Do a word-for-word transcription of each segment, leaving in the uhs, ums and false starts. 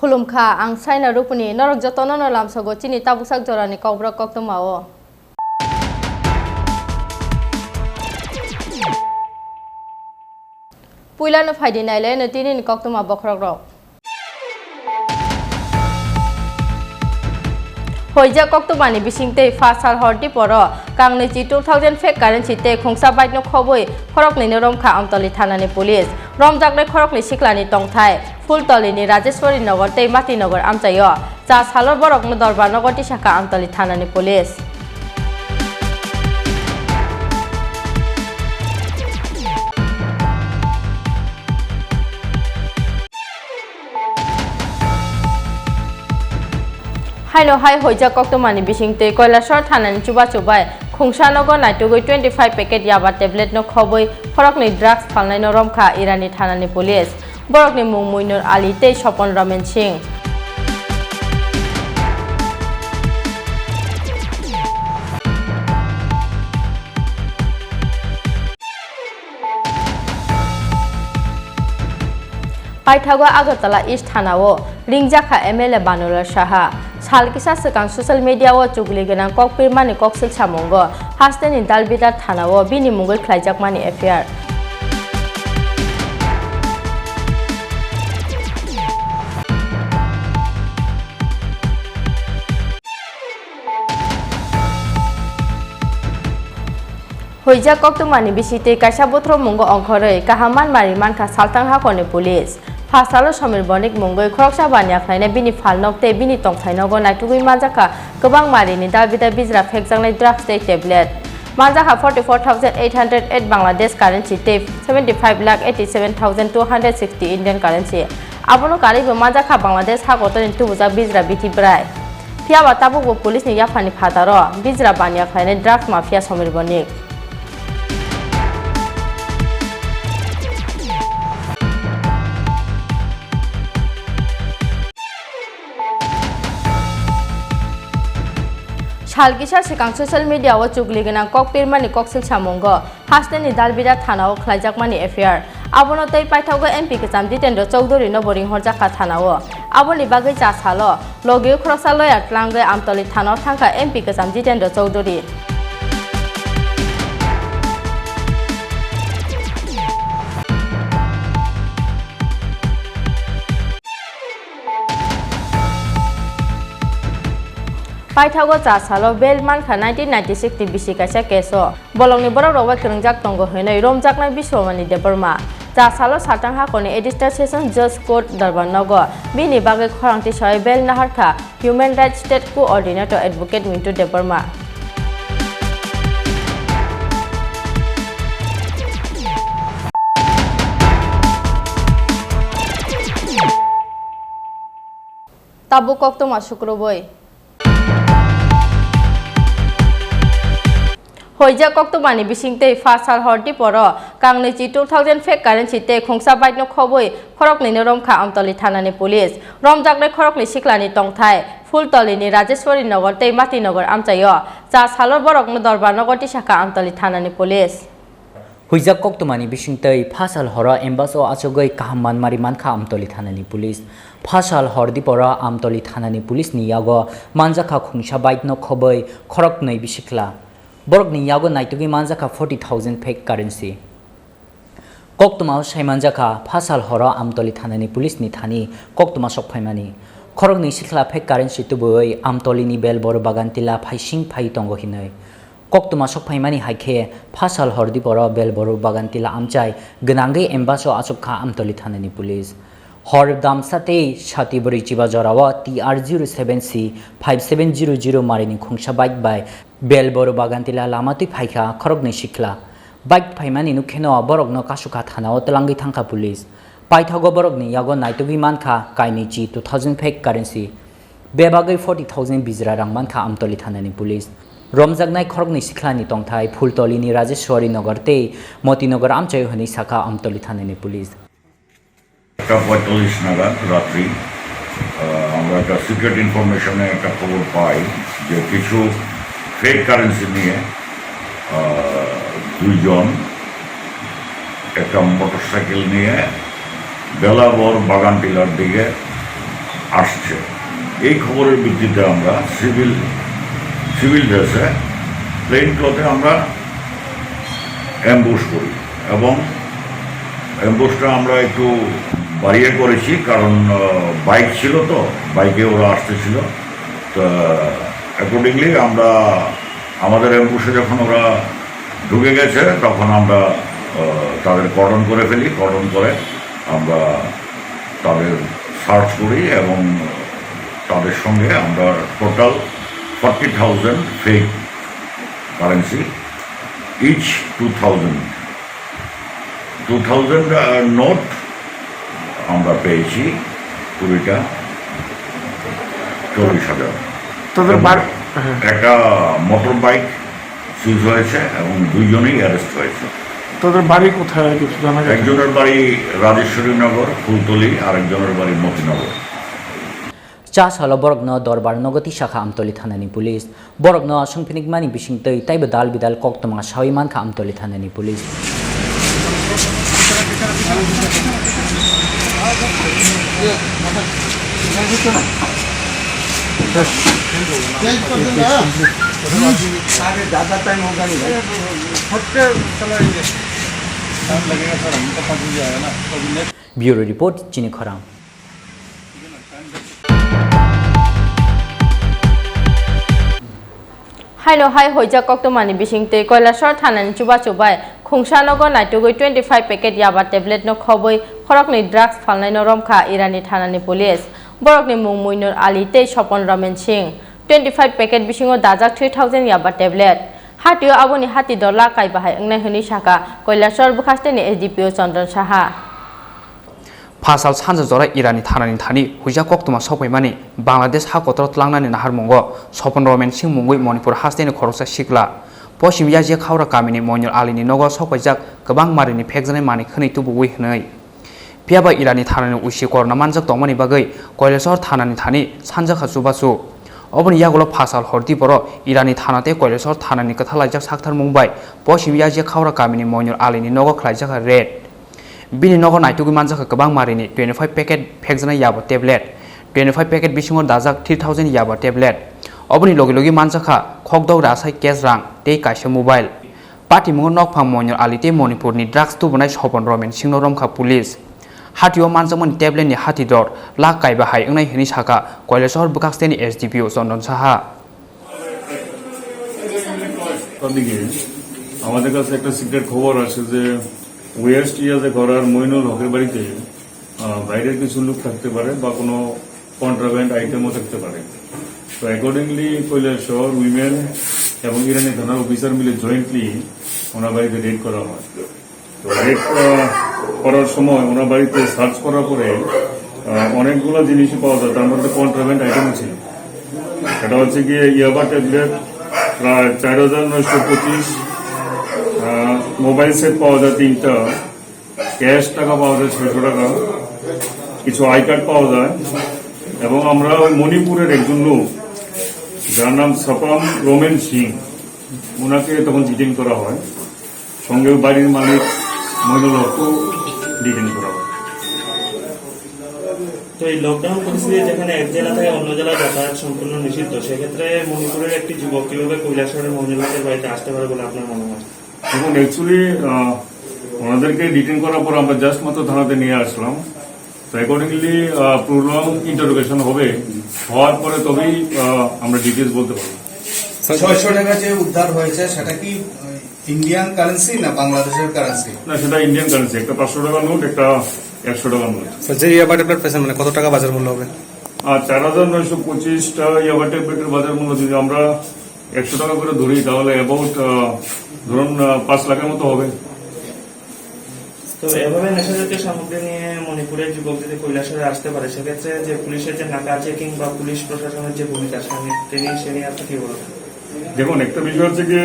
Khulumkha, ang Saina Rupuni, norok jotono no lamsogo chini tabuksak jorani kokborok koktwmao. Puilano phaidi nailaino tinini koktwma bokhorokrok. Hoijak koktwmani bisingtwi Phasal hor Diporo kangnwi chi two thousand fake currency tei khungsa bike no khobwi khoroknwino romkha Amtoli thanani police. Romjaknai khoroknwi siklani tongthai Phultolini Rajeshwari Nagar tei Mati Nagar amchaio. Cha salo borokno Dorbar Nagar tisakha Amtoli thanani police. Haino hai hoijak koktwmani bisingtwi Kailasor thanani chubachu bai khungsa nogo naitugwi twenty five packet yaba tablet no khobwi khoroknwi drugs phalnaino romkha Irani thanani police. Borokni mung Muinur Ali tei Sopon Ramen Singh. Paithago Agartala East Thana-o ringjakha M L A Banulal Saha. Sal kisa swkang social media-o chukli gwnang kok pirmani koksil samungo hasteni Dalbidar Thana-o bini mungwi khlaijakmani F I R. Hoijak koktwmani bisingtwi kaisa bothromungo ongkhorwi kaham manmari mankha Salthang hakorni police. Phasalo Somir Bonik mungwi khoroksa baniya khlaina bini phalnok tei bini tongthainogo naitugwi manjakha kwbang marini Dalbidar bijra phekjaknai drugs tei tablet. Manjakha forty four thousand eight hundred eight Bangladesh currency tei seventy five lakh eighty seven thousand two hundred sixty Indian currency. Abono karwibo manjakha Bangladesh hakotorni tubujak bijra bithi bwrai. Phiyaba tabukbo police ni yaphani phataro bijra baniya khlainai drugs mafia Somir Bonik. Sal kisa swkang social media-o chukli gwnang kok pirmani koksil samungo hasteni Dalbidar Thana-o khlaijakmani F I R. Abono tei paithago M P kwcham Jitendra Chowdhury-no bo ringhorjakha Thana-o. Aboni bagwi cha salo logio khoroksa lawyer tlangwi Amtoli Thana-o thangkha M P kwcham Jitendra Chowdhury. Paithago cha salo bail mankha nineteen ninety-six ni bisi kaisa case-o. Bolongni borok rok bai kwrwngjak tongo hwnwi romjaknai Biswamani Debbarma. Cha salo Salthang hakorni Additional Session Judge Court Dorbar nogo bini bagwi khorang tisai bail naharkha Human Rights State Coordinator Advocate Mintu Debbarma. Tabuk koktwma sukrubwi. Hoijak koktwmani bisingtwi Phasal hor Diporo kangnwi chi two thousand fake currency tei khungsa bike no khobwi khoroknwi no romkha Amtoli thanani police. Romjaknai khoroknwi siklani tongthai Phultolini Rajeshwari Nagar tei Mati Nagar amchaio. Cha salo borokno Dorbar Nagar tisakha Amtoli thanani police. Huijak koktwmani bisingtwi Phasal horo ambulance-o achugwi kaham manmari mankha Amtoli thanani police. Phasal hor Diporo Amtoli thanani police ni yago manjakha khungsa bike no khobwi khoroknwi bisikla. Borokni yago naitugwi manjakha forty thousand fake currency. Koktwmao sai manjakha Phasal horo Amtoli thanani police ni thani koktwma sok phaimani. Khoroknwi sikla fake currency tubui Amtolini Belbor Bagantila phaising phai tongo hinwi. Koktwma sokphaimani hai khe phasal hor diporo Belbor Bagantila amchai gwnangwi ambulance-o achukha Amtoli thanani police. Hor damsa tei sati bwrwi chiba jorao T R zero seven C five seven zero zero marini khungsa bike bai Belbor Bagantila lama twi phaikha khoroknwi sikla. Bike phaimani nukheno borokno kasukha thanao twlangwi thangkha police. Paithago borokni yago naitugwi mankha kainwi chi two thousand fake currency. Bebagwi forty thousand bijra rang mankha Amtoli thanani police. Romjaknai khoroknwi sikhlani tongthai Phultolini Rajeshwari Nagar tei Motinagar amchaio hwnwi sakha Amtoli thanani police. একটা পঁয়তাল্লিশ নাগাদ রাত্রি, আহ, আমরা একটা সিক্রেট ইনফরমেশনে একটা খবর পাই যে কিছু ফেক কারেন্সি নিয়ে, আহ, দুইজন একটা মোটরসাইকেল নিয়ে বেলাবর বাগান টিলার দিকে আসছে। এই খবরের ভিত্তিতে আমরা সিভিল, সিভিল ড্রেসে, প্লেন ক্লথে আমরা অ্যাম্বুশ করি এবং অ্যাম্বুশটা আমরা একটু বাড়িয়ে করেছি, কারণ, আহ, বাইক ছিল তো, বাইকে ওরা আসতেছিল। তো অ্যাকর্ডিংলি আমরা, আমাদের অ্যাম্বুশে যখন ওরা ঢুকে গেছে, তখন আমরা, আহ, তাদের কর্ডন করে ফেলি। কর্ডন করে আমরা তাদের সার্চ করি এবং তাদের সঙ্গে আমরা total forty thousand fake currency, each two thousand, two thousand note আমরা পেয়েছি কুড়িটা, চল্লিশ হাজার। তাদের এবং বার-, হ্যাঁ। একটা মোটর বাইক সিজ হয়েছে এবং দুইজনেই অ্যারেস্ট হয়েছে। তাদের বাড়ি কোথায় কিছু জানা গেছে? একজনের বাড়ি রাজেশ্বরী নগর, ফুলতলি, আর একজনের বাড়ি Motinagar. Cha salo borokno dorbar nogo tisakha Amtoli thanani police. Borokno songphinikmani bisingtwi taibo dal bidal koktwma sawi mankha Amtoli thanani police. Bureau report, Chini Khorang. Haino hai hoijak koktwmani bisingtwi Koilasor thanani chubachu bai khungsa nogo naitugwi twenty five packet yaba tablet no khobwi khoroknwi drugs phalnaino romkha Irani thanani police. Borokni mung Muinur Ali tei Sopon Romen Singh. Twenty five packet bisingo dajak three thousand yaba tablet. Hatio aboni hati dor lakh kai bahai wngnai hwnwi sakha Koilasor bwkhasteni S D P O Chondon Saha. Phasal sanja jora Irani thanani thani huijak koktwma sokpaimani Bangladesh ha kotor tlangnani naharmungo Sopon Romen Singh mungwi Manipur hasteni khoroksa sikla. Poschim Yajiya Khaura kamini Moinul Alini nogo sokpaijak kwbang marini phekjaknai manwi khwnwi tubuwi hwnwi. Phiyaba Irani thanani usi korna manjak tongmani bagwi Koilasor thanani thani sanjakha chubachu. Oboni yagulo phasal hor diporo Irani thana tei Koilasor thanani kwthalaijak sakthar mung bai Poschim Yajiya Khaura kamini Moinul Alini nogo khlaijakha raid. Bini nogo naitugwi manjakha kwbang marini twenty five packet phekjaknai yaba tablet, twenty five packet bisingo dajak three thousand yaba tablet. Oboni logi logi manjakha khokdok rasai cash rang tei kaisa mobile. Patimungo nokphang Moinul Ali tei Manipurni drugs tubunai Sopon Romen Singhno romkha police. Hatio manjakmani tabletni hati dor lakh kaiba hai wngnai hwnwi sakha Koilasor bwkhasteni S D P O Chondon Saha. দিকে আমাদের কাছে একটা সিক্রেট খবর আসে যে ওয়েস্ট ইয়াজে করার মইনুল হকের বাড়িতে, আহ, বাইরের কিছু লোক থাকতে পারে বা কোনো কন্ট্রাব্যান্ড আইটেমও থাকতে পারে। তো অ্যাকর্ডিংলি কৈলাসহর উইমেন এবং ইরানি থানার অফিসার মিলে জয়েন্টলি ওনার বাড়িতে রেড করা হয়। তো রেড, আহ, করার সময় ওনার বাড়িতে সার্চ করার পরে, আহ, অনেকগুলো জিনিসই পাওয়া যায়, তার মধ্যে কন্ট্রাব্যান্ড আইটেমও ছিল। সেটা হচ্ছে গিয়ে ইয়াবা ট্যাবলেট প্রায় চার হাজার নয়শো পঁচিশ, আহ, মোবাইল সেট পাওয়া যায় তিনটা, ক্যাশ টাকা পাওয়া যায় ছয়শো টাকা, কিছু আই কার্ড পাওয়া যায়। এবং আমরা ওই মণিপুরের একজন লোক, যার নাম সপাম রোমেন সিং, ওনাকে তখন ডিটেইন করা হয়। সঙ্গে বাড়ির মালিক মইনুল হককেও ডিটেইন করা হয়। তো এই লকডাউন পরিস্থিতি যেখানে এক জেলা থেকে অন্য জেলায় যাতায়াত সম্পূর্ণ নিষিদ্ধ, সেক্ষেত্রে মণিপুরের একটি যুবক কিভাবে কৈলাসহরের মহিলাদের বাড়িতে আসতে পারে বলে আপনার মনে হয়? এখন অ্যাকচুয়ালি, আহ, ওনাদেরকে ডিটেইন করার পর আমরা জাস্ট মাত্র থানাতে নিয়ে আসলাম। তো অ্যাকর্ডিংলি প্রলং ইন্টারোগেশন হবে, হওয়ার পরে তবেই আহ, আমরা ডিটেলস বলতে পারবো। ছয়শো টাকা যে উদ্ধার হয়েছে, সেটা কি ইন্ডিয়ান কারেন্সি না বাংলাদেশের কারেন্সি? না, সেটা ইন্ডিয়ান কারেন্সি, একটা পাঁচশো টাকা নোট, একটা একশো টাকা নোট। স্যার, যে ইয়াবা ট্যাবলেট পেয়েছেন, মানে, কত টাকা বাজার মূল্য হবে? আর চার হাজার নয়শো পঁচিশটা ইয়াবা ট্যাবলেটের বাজার মূল্য যদি আমরা একশো টাকা করে ধরি, তাহলে অ্যাবাউট, ধরুন, আহ, পাঁচ লাখের মতো হবে। তো এভাবে নেশাজাতীয় সামগ্রী নিয়ে মণিপুরের যুবক যদি কৈলাসহরে আসতে পারে, সেক্ষেত্রে যে পুলিশের যে নাকা চেকিং বা পুলিশ প্রশাসনের যে ভূমিকা, সে নিয়ে, সে নিয়ে আপনি কি বলবেন? দেখুন, একটা বিষয় হচ্ছে কি,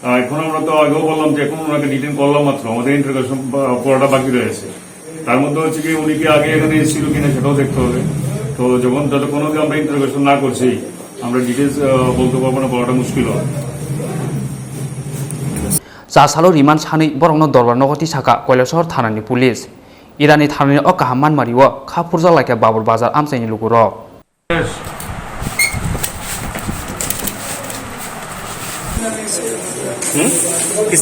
আহ, এখন আমরা তো আগেও বললাম যে এখন ওনাকে ডিটেইন করলাম মাত্র, আমাদের ইন্টারোগেশন পুরোটা বাকি রয়েছে। তার মধ্যে হচ্ছে কি, উনি কি আগে এখানে এসেছিল কিনা, সেটাও দেখতে হবে। তো যখন, যতক্ষণ অবধি আমরা ইন্টারোগেশন না করছি, আমরা ডিটেলস বলতে পারবো না, বলাটা মুশকিল হবে। Cha salo rimani sanwi borokno dorbar nogo tisakha Koilasahar thanani police. Irani thanani o kaham manmario kha phurjak laikha Babur Bazar amchaini lukurok. हम्म? किस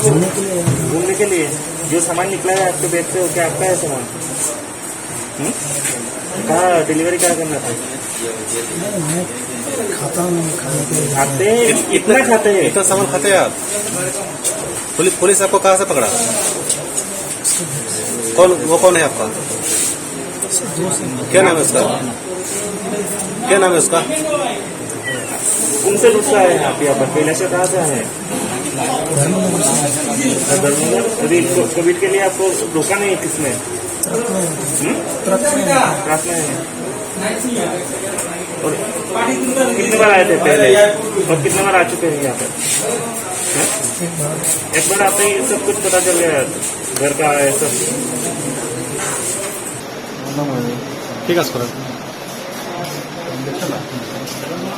घूमने के लिए? जो सामान निकला है आपके बैग से, वो क्या आपका है सामान? हम्म? कहाँ डिलीवरी कहाँ करना था? खाता नहीं खाते। खाते हैं? कितना खाते हैं? इतना सामान खाते हैं आप? पुलिस, पुलिस आपको कहाँ से पकड़ा? कौन, वो कौन है आपका? क्या नाम है उसका? क्या नाम है उसका? कौन से दूसरा है आप यहाँ पर? कैलाश से कहाँ से आए हैं? धर्मनगर। अभी को-, कोविड के लिए आपको रोका नहीं है किसने? हम्म? ट्रक में है। और कितने बार आए थे पहले? और कितने बार आ चुके हैं यहाँ पर? हाँ? एक बार आते ही सब कुछ पता चल गया, घर का है सब। ঠিক আছে, করেন।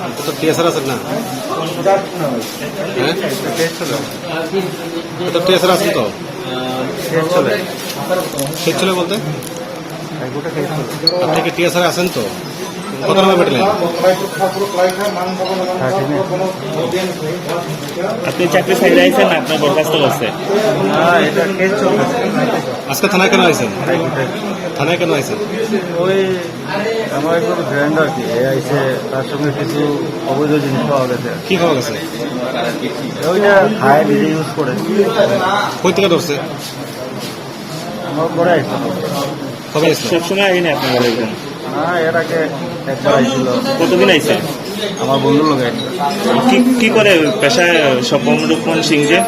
এটা তো টিএসআর আছে না? হ্যাঁ? এটা তো টিএসআর আছে তো? শেষ চলে বলতে? আপনি কি টিএসআর আছেন তো? কত নম্বর ব্যাটালিয়ন? আপনি চাকরি ছাড়িয়া আইছেন না আপনার বরখাস্ত করছে? না, এটা কেস চলতেছে। আজকে থানায় কেন আইছেন? থানায় কেন আইছেন? ওই আমার একজন ফ্রেন্ড আর কি, এ আইছে, তার সঙ্গে কিছু অবৈধ জিনিস পাওয়া গেছে। কি পাওয়া গেছে? ওইটা খায়, নিজে ইউজ করে। কই থেকে ধরছে? আমার পরে আইছে। কবে আইছে? সবসময় আইনি আপনার বাড়ি এখানে? না, এর আগে একবার আইছিল। কতদিন আইছে? আমার বন্ধুর লগে আইছিল। কি, কি করে পেশায় স্বপন রূপন সিং যে?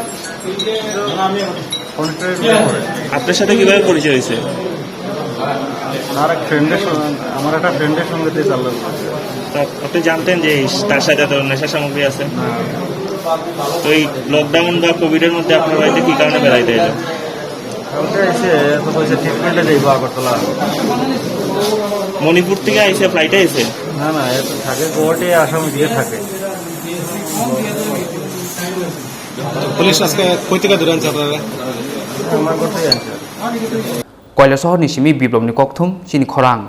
কন্ট্রাক্টর করে। আপনার সাথে কিভাবে পরিচয় হয়েছে? আমার এক ফ্রেন্ডের সঙ্গে, আমার একটা ফ্রেন্ডের সঙ্গে দিয়ে চালু হয়েছে। তা আপনি জানতেন যে এই, তার সাথে তো নেশা সামগ্রী আছে? না। তো এই লকডাউন বা কোভিডের মধ্যে আপনার বাড়িতে কি কারণে বেড়াইতে এলো? ওটা এসে তো কইছে ট্রিটমেন্টে যাইবো আগরতলা। মণিপুর থেকে আইছে, ফ্লাইটে আইছে? না, না, এ তো থাকে গুয়াহাটি, আসামে গিয়ে থাকে। পুলিশ আজকে কই থেকে ধরে আনছে আপনারা? আমার কোথায় আছে? Koilasahar ni simi Biplobni kokthum chini khorang.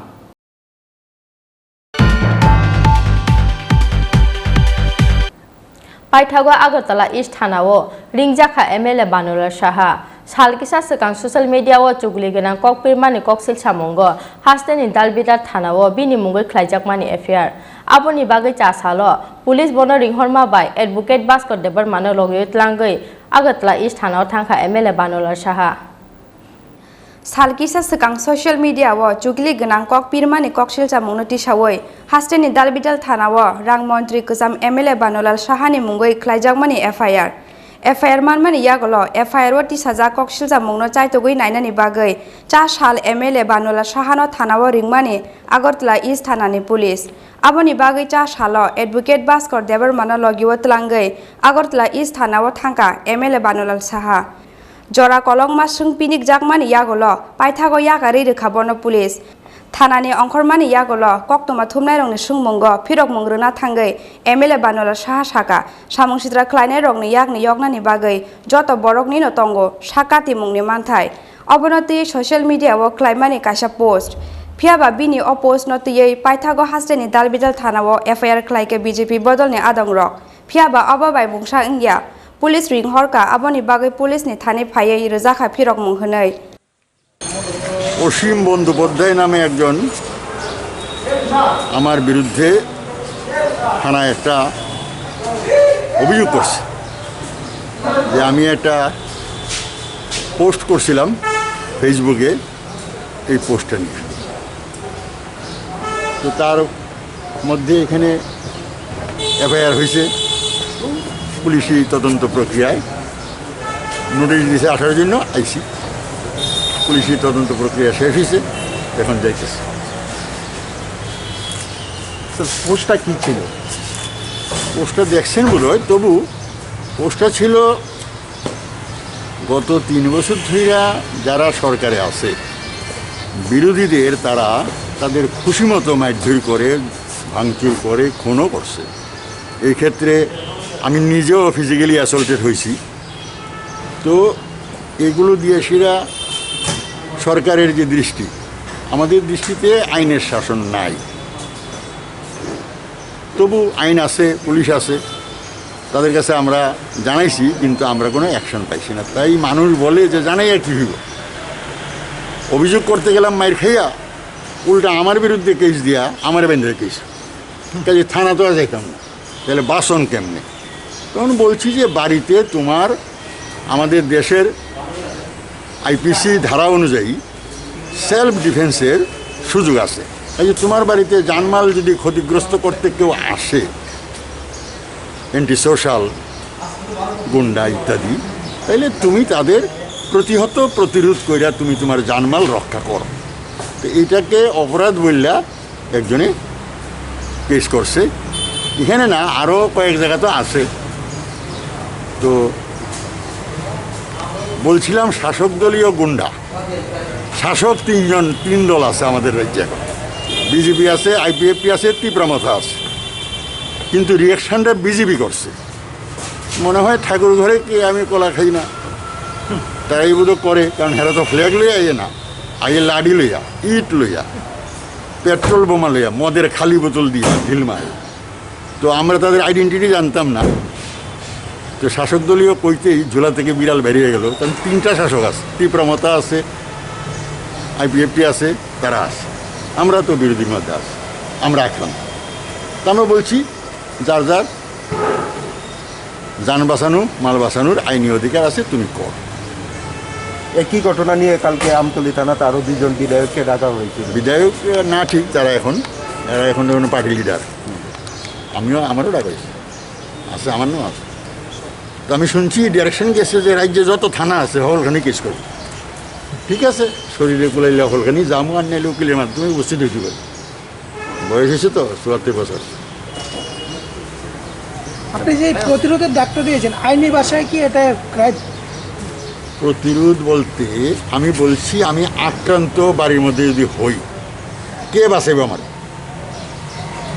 Paithago Agartala East Thana o ringjakha M L A Banulal Saha. Sal kisa swkang social media o chukli gwnang kok pirmani koksil samungo hasteni Dalbidal Thana o bini mungwi khlaijakmani F I R. Aboni bagwi cha salo police bono ringhorma bai Advocate Bhaskar Debbarma no logwi twlangwi Agartala East Thana o thangkha M L A Banulal Saha. Sal kisa swkang social media o chukli gwnang kok pirmani koksil chamungno tisawi hasteni Dalbidal Thana o rang montri kwcham M L A Banulal Saha ni mungwi khlaijakmani F I R. F I R manmani yagulo F I R o tisajak koksil chamungno chaitugwi nainani bagwi cha sal M L A Banulal Saha no thana o ringmani Agartala East Thana ni police. Aboni bagwi cha salo Advocate Bhaskar Debbarma no logi o twlangwi Agartala East Thana o thangkha M L A Banulal Saha. Jora kolokma swng pinikjakmani yagulo paithago yakarwi rwkha bono police. Thanani ongkhormani yagulo koktwma thumnairokni swngmungo phirokmung rwna thangwi M L A Banulal Saha saka, samung sitra khlainairokni yakni yoknani bagwi joto boroknino tongo sak katimungni manthai. Obono twiwi social media o khlaimani kaisa post. Phiyaba bini o post no twiwi paithago hasteni Dalbidal Thana o F I R khlaikha B J P bodolni adongrok. Phiyaba obo bai mungsa wngya. Police ringhorkha, aboni bagwi police ni thani phaiwi rwjakha phirokmung hwnwi. অসীম বন্দ্যোপাধ্যায় নামে একজন আমার বিরুদ্ধে থানায় একটা অভিযোগ করছে যে আমি একটা পোস্ট করছিলাম ফেসবুকে, এই পোস্টটা নিয়ে। তো তার মধ্যে এখানে এফআইআর হয়েছে, পুলিশি তদন্ত প্রক্রিয়ায় নোটিশ দিছে আসার জন্য, আইছি। পুলিশি তদন্ত প্রক্রিয়া শেষ হয়েছে, এখন যাইতেছে। স্যার, পোস্টটা কি ছিল? পোস্টটা দেখছেন বোধহয়, তবু পোস্টটা ছিল গত তিন বছর ধইরা যারা সরকারে আছে, বিরোধীদের তারা তাদের খুশি মতো মারধর করে, ভাঙচুর করে, খুনও করছে। এই ক্ষেত্রে আমি নিজেও ফিজিক্যালি অ্যাসল্টেড হয়েছি। তো এগুলো দিয়ে সেরা সরকারের যে দৃষ্টি, আমাদের দৃষ্টিতে আইনের শাসন নাই। তবু আইন আছে, পুলিশ আছে, তাদের কাছে আমরা জানাইছি, কিন্তু আমরা কোনো অ্যাকশন পাইছি না। তাই মানুষ বলে যে, "জানাই আর কি হইব?" অভিযোগ করতে গেলাম মাইর খাইয়া, উল্টা আমার বিরুদ্ধে কেস দিয়া, আমার বেঁধে কেস, কাজে থানা তো আর যাইতাম না, তাহলে বাসন কেমনে? তখন বলছি যে, "বাড়িতে তোমার আমাদের দেশের আইপিসি ধারা অনুযায়ী সেলফ ডিফেন্সের সুযোগ আছে। এই যে তোমার বাড়িতে জানমাল যদি ক্ষতিগ্রস্ত করতে কেউ আসে, অ্যান্টি সোশ্যাল, গুন্ডা ইত্যাদি, তাইলে তুমি তাদের প্রতিহত, প্রতিরোধ কইরা তুমি তোমার জানমাল রক্ষা করো।" তো এইটাকে অপরাধ বললা একজনে কেস করছে। এখানে না, আরও কয়েক জায়গা তো আছে। তো বলছিলাম শাসক দলীয় গুন্ডা, শাসক তিনজন, তিন দল আছে আমাদের রাজ্যে এখন। বিজেপি আছে, আইপিএফটি আছে, তিপ্রামথা আছে। কিন্তু রিয়াকশনটা বিজেপি করছে। মনে হয় ঠাকুর ঘরে কি আমি কলা খাই না, তারাই বোধ করে, কারণ হেরা তো ফ্ল্যাগ লইয়া আইয়ে না, আইয়ে লাঠি লইয়া, ইট লইয়া, পেট্রোল বোমা লইয়া, মদের খালি বোতল দিয়া ঢিল মারে। তো আমরা তাদের আইডেন্টিটি জানতাম না। তো শাসক দলীয় কইতেই ঝোলা থেকে বিড়াল বেরিয়ে গেল, কারণ তিনটা শাসক আছে, তিপ্রামথা আছে, আইপিএফটি আছে, তারা আছে। আমরা তো বিরোধীর মধ্যে আছি, আমরা আক্রান্ত। তো আমরা বলছি, যার যার যান বাঁচানো, মাল বাঁচানোর আইনি অধিকার আছে, তুমি কর। একই ঘটনা নিয়ে কালকে আমতলী থানাতে আরো দুইজন বিধায়ককে ডাকা হয়েছিল। বিধায়ক, আহ, না ঠিক, তারা এখন, এরা এখন যেমন পার্টি লিডার। আমিও, আমারও ডাকা হয়েছে, আছে, আমার নাম আছে। তো আমি শুনছি, ডাইরেকশন গেছে যে রাজ্যে যত থানা আছে, হকলখানি কেস করবো। ঠিক আছে, শরীরে কুলাইলে হকলখানি যাবো, আর নাইলে উকিলের মাধ্যমে উপস্থিত হইতে পারে। বয়স হয়েছে তো, চুয়াত্তর বছর। আপনি যে প্রতিরোধের ডাকটা দিয়েছেন, আইনি ভাষায় কি এটা ক্রাইম? প্রতিরোধ বলতে আমি বলছি, আমি আক্রান্ত বাড়ির মধ্যে যদি হই, কে বাঁচাইবে আমার?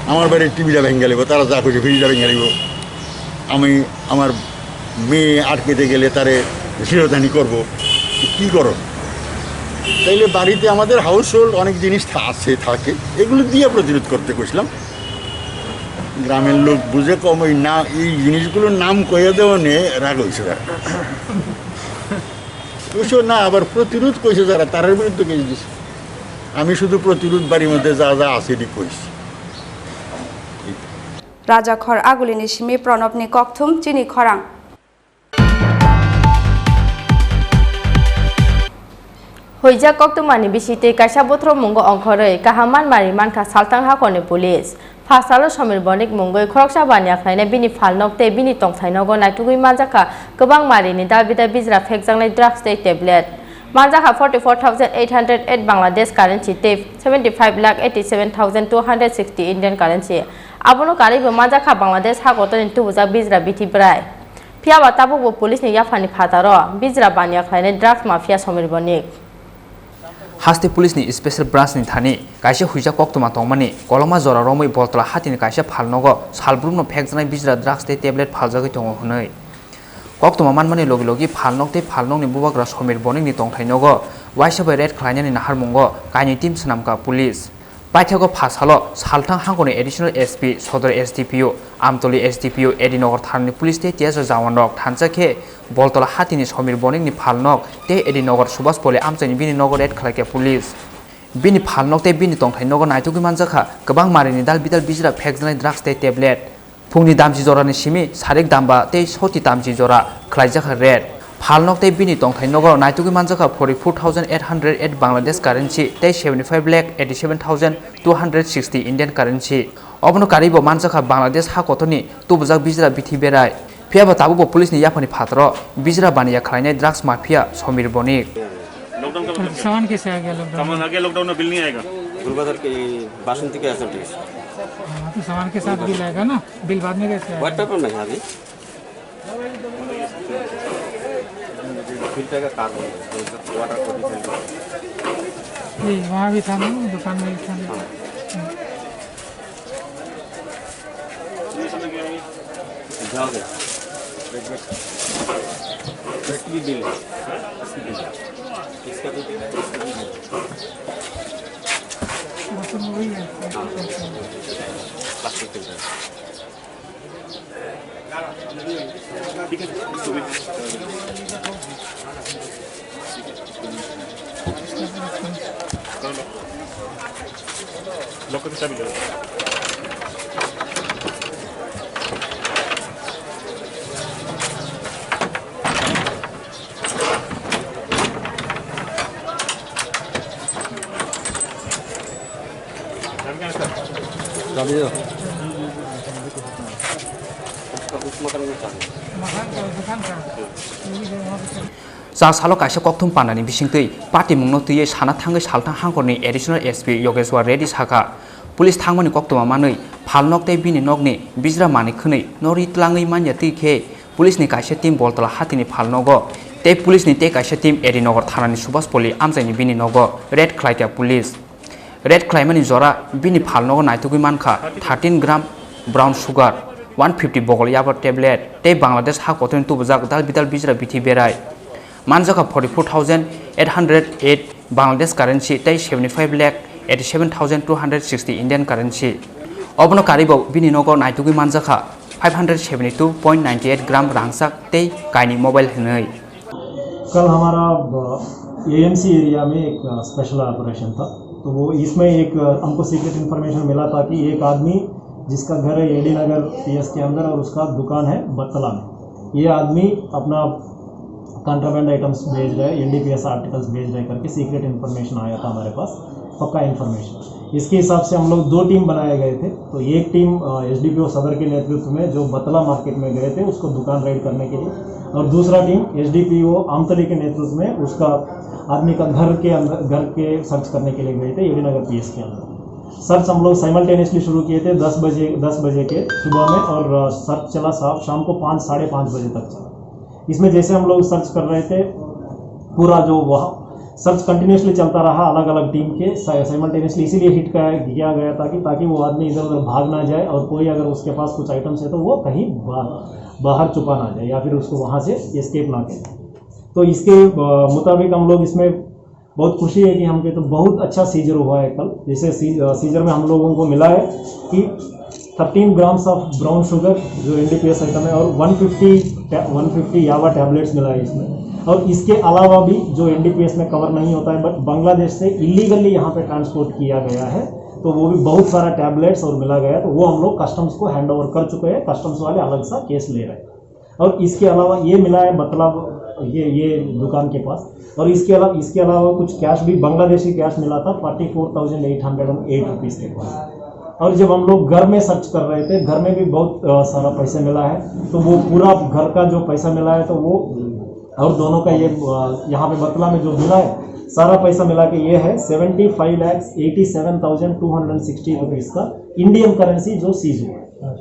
আমার বাড়ির টিভিটা ভেঙে গেলিব, তারা যা করছে ফ্রিজটা ভেঙে গেলিব। আমি আমার মেয়ে আটকেতে গেলে তারে শিরোধানি করব, কি করো? তাইলে বাড়িতে আমাদের হাউস হোল্ড অনেক জিনিস থা-, আছে, থাকে, এগুলো দিয়ে প্রতিরোধ করতে কইছিলাম। গ্রামের লোক বুঝে কম, ওই না, এই জিনিসগুলোর নাম কইয়া দেওয়া নিয়ে রাগ হয়েছে তার। অবশ্য না, আবার প্রতিরোধ কইছে যারা, তারার বিরুদ্ধে কেস দিছে। আমি শুধু প্রতিরোধ বাড়ির মধ্যে যা যা আছে, এটি কইছি। Rajakhor Agulini simi Pranobni kokthum chini khorang. Huijak koktwmani bisingtwi kaisa bothromungo ongkhorwi kaham manmari mankha Salthang hakhorni police. Phasalo Somir Bonik mungwi khoroksa baniya khlainai bini phalnok tei bini tongthainogo naitugwi manjakha kwbang marini dal bidal bijra phekjaknai drugs tei tablet. Manjakha forty four thousand eight hundred eight Bangladesh currency tei seventy five lakh eighty seven thousand two hundred sixty Indian currency. Abono karwibo manjakha Bangladesh hakotorni tubujak bijra bithi bwrai. Phiyaba tabukbo police ni yaphani phataro bijra baniya khlainai drugs mafia Somir Bonik. Haste police ni special branch ni thani kaisa huijak koktwma tongmani koloma jora romwi Boltla hatini kaisa phalnogo salbrumno phekjaknai bijra drugs tei tablet phaljagwi tongo hwnwi. Koktwma manmani logi logi phalnok tei phalnokni bubagra Somir Bonikni tongthainogo waisa bai raid khlainani naharmungo kainwi team swnamkha police. Paithago pha salo salthang hangkoni Additional S P, Sodor S D P O, Amtoli S D P O, A D Nagar thanani police tei T S O jawanrok thansa khe Boltola hatini Somir Bonikni phalnok tei A D Nagar Subhas Poli amchaini bini nogo raid khlaikha police. Bini phalnok tei bini tongthai nogo naitugwi manjakha kwbang marini dal bidal bijra phekjaknai drugs tei tablet. Phungni damchi jorani simi sarik damba tei soti tamchi jora khlaijakha raid. Phalnok tei bini tongthai nogo naitugwi manjakha forty four thousand eight hundred eight Bangladesh currency tei seventy five lakh eighty seven thousand two hundred sixty Indian currency. Obono karwi bo manjakha Bangladesh ha kotorni tubujak bijra bithi berai. Phiya ba tabukbo police ni yaphani phataro bijra baniya khlainai drugs mafia Somir Bonik. Lockdown का मतलब क्या? सामान कैसे आ गया लॉकडाउन सामान में? आ गया, लॉकडाउन में बिल नहीं आएगा। गुलबाजार के बासंती के एसएमटी। हाँ, तो सामान के साथ बिल आएगा ना, बिल बाद में कैसे आएगा? व्हाइट पेपर नहीं है अभी। बिल का कार्ड है, वाटर कॉपी। ये वहाँ भी था ना, दुकान में भी था ना। हाँ। जाओगे। इसका भी बिल है। इसका भी बिल है, इसका भी बिल है। बस वही है। हाँ। प्लास्टिक के अंदर। लॉकर की चाबी दे दो। चाबी दे दो। उस मकान में चाबी। मकान का, दुकान का। Chak salo kaisa kokthum pandani bisingtwi patimungno twiwi sana thangwi salthang hangkorni Additional S P Yogeshwar Reddy sakha, police thangmani koktwma manwi phalnok tei bini nokni bijra manwi khwnwi no ri tlangwi manya twi khe police ni kaisa team Boltola hatini phalnogo tei police ni tei kaisa team A D Nagar thanani Subhas Poli amchaini bini nogo raid khlaikha police. Raid khlaimani jora bini phalnogo naitugwi mankha thirteen gram brown sugar, one fifty bogol yaba tablet tei Bangladesh ha kotorni tubujak dal bidal bijra bithi berai. Manjakha forty four thousand eight hundred eight Bangladesh currency tei seventy five lakh eighty seven thousand two hundred sixty Indian currency. Obono karwi bo bini nogo naitugwi manjakha five hundred seventy two point nine eight gram rangchak tei kainwi mobile hinwi. कल हमारा AMC area में एक special operation था। तो वो इसमें एक हमको सीक्रेट इन्फॉर्मेशन मिला था कि एक आदमी जिसका घर है एडी नगर पीएस के अंदर और उसका दुकान है बत्तला में, ये आदमी अपना कॉन्ट्राबैंड आइटम्स भेज रहे, एनडीपीएस आर्टिकल्स भेज रहे करके सीक्रेट इन्फॉर्मेशन आया था हमारे पास, पक्का इन्फॉर्मेशन। इसके हिसाब से हम लोग दो टीम बनाए गए थे। तो एक टीम एसडीपीओ सदर के नेतृत्व में जो बतला मार्केट में गए थे उसको दुकान रेड करने के लिए, और दूसरा टीम एसडीपीओ आमतली के नेतृत्व में उसका आदमी का घर के अंदर, घर के सर्च करने के लिए गए थे एडी नगर पीएस के अंदर। सर्च हम लोग साइमल्टेनियसली शुरू किए थे दस बजे, दस बजे के सुबह में, और सर्च चला सा-, शाम को पाँच, साढ़े पाँच बजे तक चला। इसमें जैसे हम लोग सर्च कर रहे थे, पूरा जो वह सर्च कंटिन्यूअसली चलता रहा अलग अलग टीम के साइमल्टेनियसली, इसीलिए हिट किया गया था कि ताकि वो आदमी इधर उधर भाग ना जाए और कोई अगर उसके पास कुछ आइटम्स है तो वो कहीं बा-, बाहर छुपा ना जाए या फिर उसको वहाँ से एस्केप ना करे। तो इसके मुताबिक हम लोग इसमें बहुत खुशी है कि हम के तो बहुत अच्छा सीजर हुआ है कल। जैसे सी-, सीजर में हम लोगों को मिला है कि thirteen grams of brown sugar जो एनडीपीएस आइटम है, और वन फिफ्टी, वन फिफ्टी यावा टैबलेट्स मिला है इसमें। और इसके अलावा भी जो एनडीपीएस में कवर नहीं होता है, बट बांग्लादेश से इलीगली यहाँ पे ट्रांसपोर्ट किया गया है, तो वो भी बहुत सारा टैबलेट्स और मिला गया, तो वो हम लोग कस्टम्स को हैंड ओवर कर चुके हैं। कस्टम्स वाले अलग सा केस ले रहे हैं। और इसके अलावा ये मिला है, मतलब, ये ये दुकान के पास। और इसके अलावा, इसके अलावा कुछ कैश भी, बांग्लादेशी कैश मिला था forty four thousand eight hundred and eight rupees के पास। और जब हम लोग घर में सर्च कर रहे थे, घर में भी बहुत सारा पैसा मिला है। तो वो पूरा घर का जो पैसा मिला है, तो वो और दोनों का ये यहाँ पे बतला में जो मिला है, सारा पैसा मिला के ये है seventy five lakhs eighty seven thousand two hundred sixty rupees का इंडियन करेंसी जो सीज हुआ है।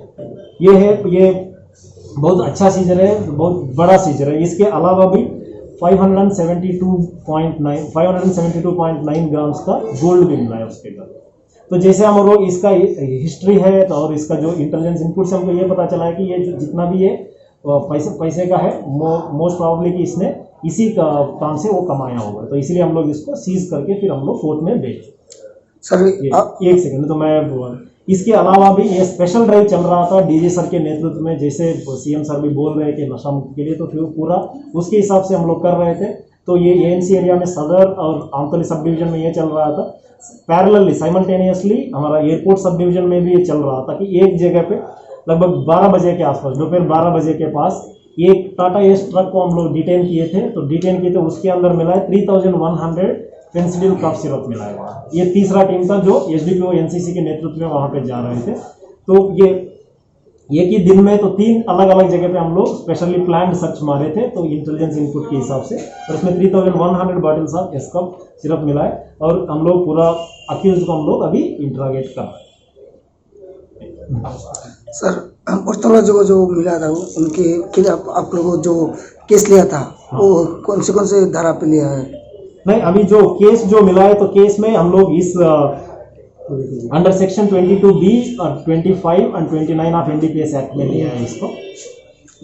ये है, ये बहुत अच्छा सीजर है, बहुत बड़ा सीजर है। इसके अलावा भी five hundred seventy two point nine, five hundred seventy two point nine grams का गोल्ड भी मिला है उसके घर। तो जैसे हम लोग इसका हिस्ट्री है तो और इसका जो इंटेलिजेंस इनपुट से हमको ये पता चला है कि ये जो जितना भी ये पैसे पैसे का है, मोस्ट प्रॉब्ली कि इसने इसी काम से वो कमाया होगा। तो इसीलिए हम लोग इसको सीज करके फिर हम लोग कोर्ट में भेज चुके। सर, ये, आप एक सेकंड, तो मैं बोल, इसके अलावा भी ये स्पेशल ड्राइव चल रहा था डीजी सर के नेतृत्व में, जैसे सीएम सर भी बोल रहे कि नशा मुक्ति के लिए, तो फिर पूरा उसके हिसाब से हम लोग कर रहे थे। तो ये एएनसी एरिया में सदर और आमतली सब डिवीजन में ये चल रहा था। पैरेलली, साइमल्टेनियसली हमारा एयरपोर्ट सब डिवीजन में भी ये चल रहा था कि एक जगह पे लगभग बारह बजे के आसपास, दोपहर बारह बजे के पास एक टाटा एस ट्रक को हम लोग डिटेन किए थे। तो डिटेन किए थे, उसके अंदर मिला है three thousand one hundred Phensedyl cough syrup मिला है वहाँ। ये तीसरा टीम था जो एसडीपीओ एनसीसी के नेतृत्व में वहाँ पे जा रहे थे। तो ये एक ही दिन में तो तीन अलग अलग जगह पे हम लोग स्पेशली प्लान्ड सर्च मारे थे, तो इंटेलिजेंस इनपुट के हिसाब से। और इसमें three thousand one hundred bottles of एसकफ सिरप मिला है और हम लोग पूरा अक्यूज को हम लोग अभी इंटरोगेट कर रहे हैं। सर, हम उस तरह जो जो मिला था, उनके खिलाफ आप लोगों जो केस लिया था, वो कौन से कौन से धारा पे लिया है? नहीं, अभी जो केस जो मिला है, तो केस में हम लोग इस under section twenty two B और twenty five and twenty nine of NDPS act में लिया है इसको।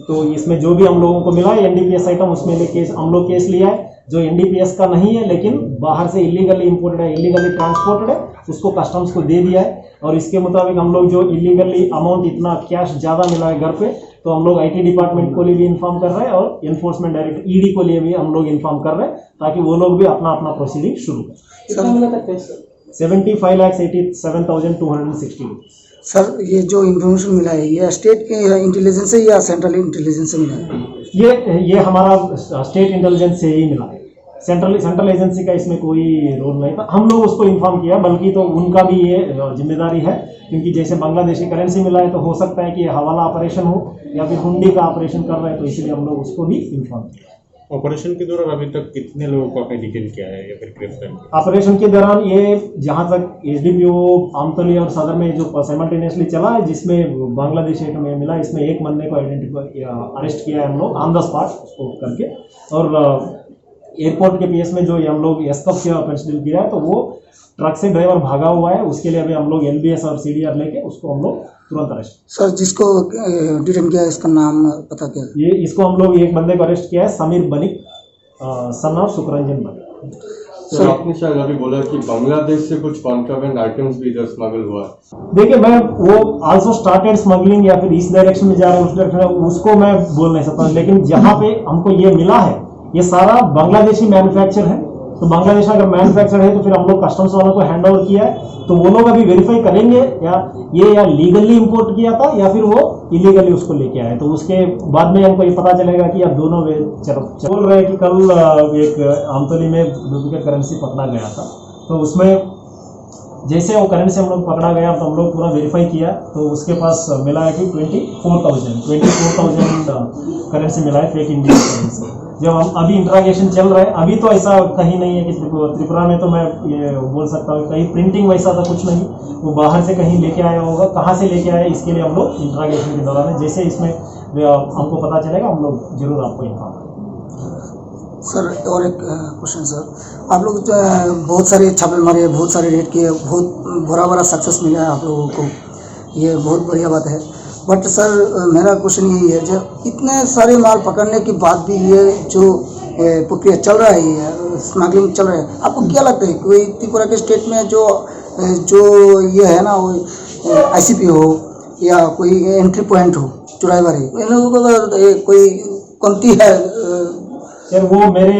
तो इसमें जो भी हम लोगों को मिला है एनडीपीएस आइटम, उसमें ले केस हम लोग केस लिया है। जो एनडीपीएस का नहीं है लेकिन बाहर से इलीगली इंपोर्टेड है, इलीगली ट्रांसपोर्टेड है, उसको कस्टम्स को दे दिया है। और इसके मुताबिक हम लोग जो इलीगली अमाउंट इतना कैश ज़्यादा मिला है घर पे, तो हम लोग आईटी डिपार्टमेंट को लिए भी इन्फॉर्म कर रहे हैं और एनफोर्समेंट डायरेक्टर ईडी को लिए भी हम लोग इन्फॉर्म कर रहे हैं, ताकि वो लोग भी अपना अपना प्रोसीडिंग शुरू करें। कितना मिला था cash, sir? Seventy five lakhs eighty seven thousand two hundred sixty rupees. Sir, ये जो इन्फॉर्मेशन मिला है, ये स्टेट के इंटेलिजेंस से या सेंट्रल इंटेलिजेंस से मिला है? ये ये हमारा स्टेट इंटेलिजेंस से ही मिला है। सेंट्रल सेंट्रल एजेंसी का इसमें कोई रोल नहीं था। हम लोग उसको इन्फॉर्म किया, बल्कि तो उनका भी ये अ, जिम्मेदारी है, क्योंकि जैसे बांग्लादेशी करेंसी मिला है, तो हो सकता है कि ये हवाला ऑपरेशन हो या फिर हुंडी का ऑपरेशन कर रहे हैं, तो इसीलिए हम लोग उसको भी इन्फॉर्म किया। ऑपरेशन के दौरान अभी तक कितने लोगों को आपने डिटेन किया है या फिर गिरफ्तार किया? ऑपरेशन के दौरान ये, जहाँ तक एसडीपीओ आमतली और सदर में जो साइमल्टेनियसली चला है, जिसमें बांग्लादेशी आइटम ये मिला, इसमें एक बंदे को आइडेंटिफाई, अरेस्ट किया है हम लोग ऑन द स्पॉट उसको करके। और अ, एयरपोर्ट के पीएस में जो ये हम लोग एसकफ के ऑपरेशन किया है, तो वो ट्रक से ड्राइवर भागा हुआ है, उसके लिए अभी हम लोग एलबीएस और सीडीआर लेके उसको हम लोग तुरंत अरेस्ट। सर, जिसको डिटेन किया, इसका नाम पता क्या? ये इसको हम लोग एक बंदे को अरेस्ट किया है, समीर बनिक, सन ऑफ सुकरंजन बनिक। सर, आपने शायद अभी बोला कि बांग्लादेश से कुछ कॉन्ट्राबैंड आइटम्स भी इधर स्मगल हुआ है। देखिए, मैं वो ऑल्सो स्टार्टेड स्मगलिंग या फिर इस डायरेक्शन में जा रहे हैं, उस डायरेक्शन में, उसको मैं बोल नहीं सकता हूँ, लेकिन जहाँ पे हमको ये मिला है, ये सारा बांग्लादेशी मैन्युफैक्चर है। तो बांग्लादेश अगर मैन्युफैक्चर है, तो फिर हम लोग कस्टम्स वालों को हैंड ओवर किया है, तो वो लोग अभी वेरीफाई करेंगे या ये या लीगली इंपोर्ट किया था या फिर वो इलीगली उसको लेके आए। तो उसके बाद में हमको ये पता चलेगा कि या दोनों वे चल रहे हैं कि कल अ, एक आमतली में डुप्लीकेट करेंसी पकड़ा गया था, तो उसमें जैसे वो करेंसी हम लोग पकड़ा गया, तो हम लोग पूरा वेरीफाई किया, तो उसके पास मिला है कि twenty four thousand twenty four thousand currency मिला है, फेक इंडियन करेंसी। जब हम अभी इंट्रागेशन चल रहा है, अभी तो ऐसा कहीं नहीं है कि त्रिपु- त्रिपुरा में, तो मैं ये बोल सकता हूँ कहीं प्रिंटिंग वैसा था कुछ नहीं, वो बाहर से कहीं लेके आया होगा। कहाँ से लेके आया, इसके लिए हम लोग इंट्रागेशन के दौरान है। जैसे इसमें अ, हमको पता चलेगा, हम लोग जरूर आपको इन्फॉर्म करेंगे। सर, और एक क्वेश्चन सर, आप लोग जो है, बहुत सारे छापे मारे, बहुत सारे रेड किए, बहुत बड़ा बड़ा सक्सेस मिला है आप लोगों को, ये बहुत बढ़िया बात है। बट सर, मेरा क्वेश्चन यही है जो इतने सारे माल पकड़ने के बाद भी ये जो ए, प्रक्रिया चल रहा है, ये स्मगलिंग चल रहा है, आपको क्या लगता है कोई त्रिपुरा के स्टेट में जो ए, जो ये है ना, वो आईसीपी हो या कोई एंट्री पॉइंट हो, चुराईबारी, इन लोगों को तो, ए, कोई कमती है? अ, यार, वो मेरे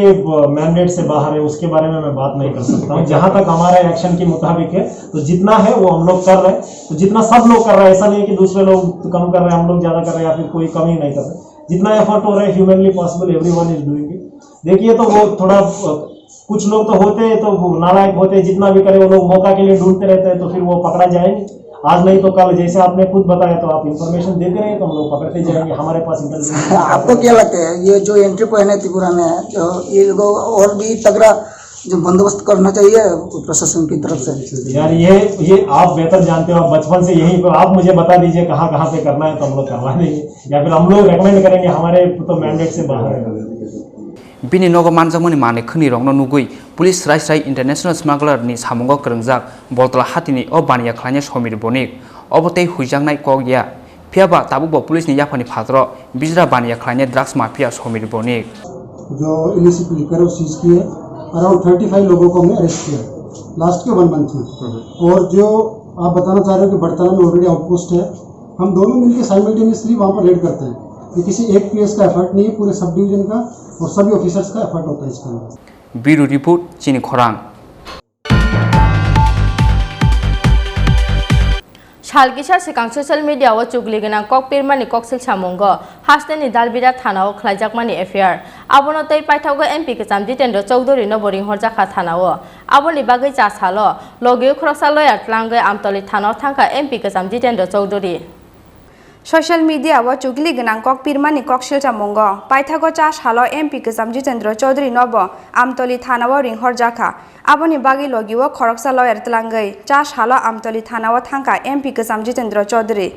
मैंडेट से बाहर है, उसके बारे में मैं बात नहीं कर सकता हूँ। जहाँ तक हमारे एक्शन के मुताबिक है, तो जितना है वो हम लोग कर रहे हैं। तो जितना सब लोग कर रहे हैं, ऐसा नहीं है कि दूसरे लोग कम कर रहे हैं, हम लोग ज़्यादा कर रहे हैं या फिर कोई कमी नहीं कर रहे। जितना एफर्ट हो रहा है, humanly possible, everyone is doing it। देखिए, तो वो थोड़ा अ, कुछ लोग तो होते हैं, तो वो नालायक होते हैं, जितना भी करे वो लोग मौका के लिए ढूंढते रहते हैं, तो फिर वो पकड़ा जाएंगे। आज नहीं तो कल, जैसे आपने खुद बताया, तो आप इन्फॉर्मेशन देते रहे, तो हम लोग पकड़ते जाएंगे। हमारे पास इंटेलिजेंस आपको क्या लगता है, ये जो एंट्री पॉइंट है त्रिपुरा में, जो ये लोगों को और भी तगड़ा जो बंदोबस्त करना चाहिए प्रशासन की तरफ से? यार, ये ये आप बेहतर जानते हो, आप बचपन से यहीं पर, आप मुझे बता दीजिए कहाँ कहाँ पे करना है, तो हम लोग करवा देंगे, या फिर हम लोग रेकमेंड करेंगे, हमारे तो मैंडेट से बाहर है। Bini nogo manjakmani manwi khwnwi rokno nugwi police srai srai international smuggler ni samungo kwrwngjak Boltola hatini o baniya khlainai Somir Bonik. Obo tei huijaknai kok ya. Phiya ba tabuk bo police ni yaphani phataro bijra baniya khlainai drugs mafia Somir Bonik. जो illicit liquor seize किए, around thirty five लोगों को हमने अरेस्ट किया। लास्ट के one month में। और जो आप बताना चाह रहे हो कि बड़तला में ऑलरेडी आउटपोस्ट है, हम दोनों मिलकर साइमल्टेनियसली वहाँ पर रेड करते हैं। ये किसी एक पीएस का एफर्ट नहीं है, पूरे सब डिवीजन का और सभी ऑफिसर्स का एफर्ट होता है इसके अंदर। Bureau Report, Chini Khorang. Sal kisa swkang social media o chukli gwnang kok pirmani koksil samungo hasteni Dalbida thana o khlaijakmani F I R. Abono tei paithago M P kwcham Jitendra Chowdhury no bo ringhorjakha thana o. Aboni bagwi cha salo logi o khoroksa lawyer tlangwi Amtoli thana o thangkha M P kwcham Jitendra Chowdhury. Social media o chukli gwnang kok pirmani koksil samungo paithago cha salo M P kwcham Jitendra Chowdhury no bo Amtoli thana o ringhorjakha. Aboni bagwi logi o khoroksa lawyer tlangwi cha salo Amtoli thana o thangkha M P kwcham Jitendra Chowdhury.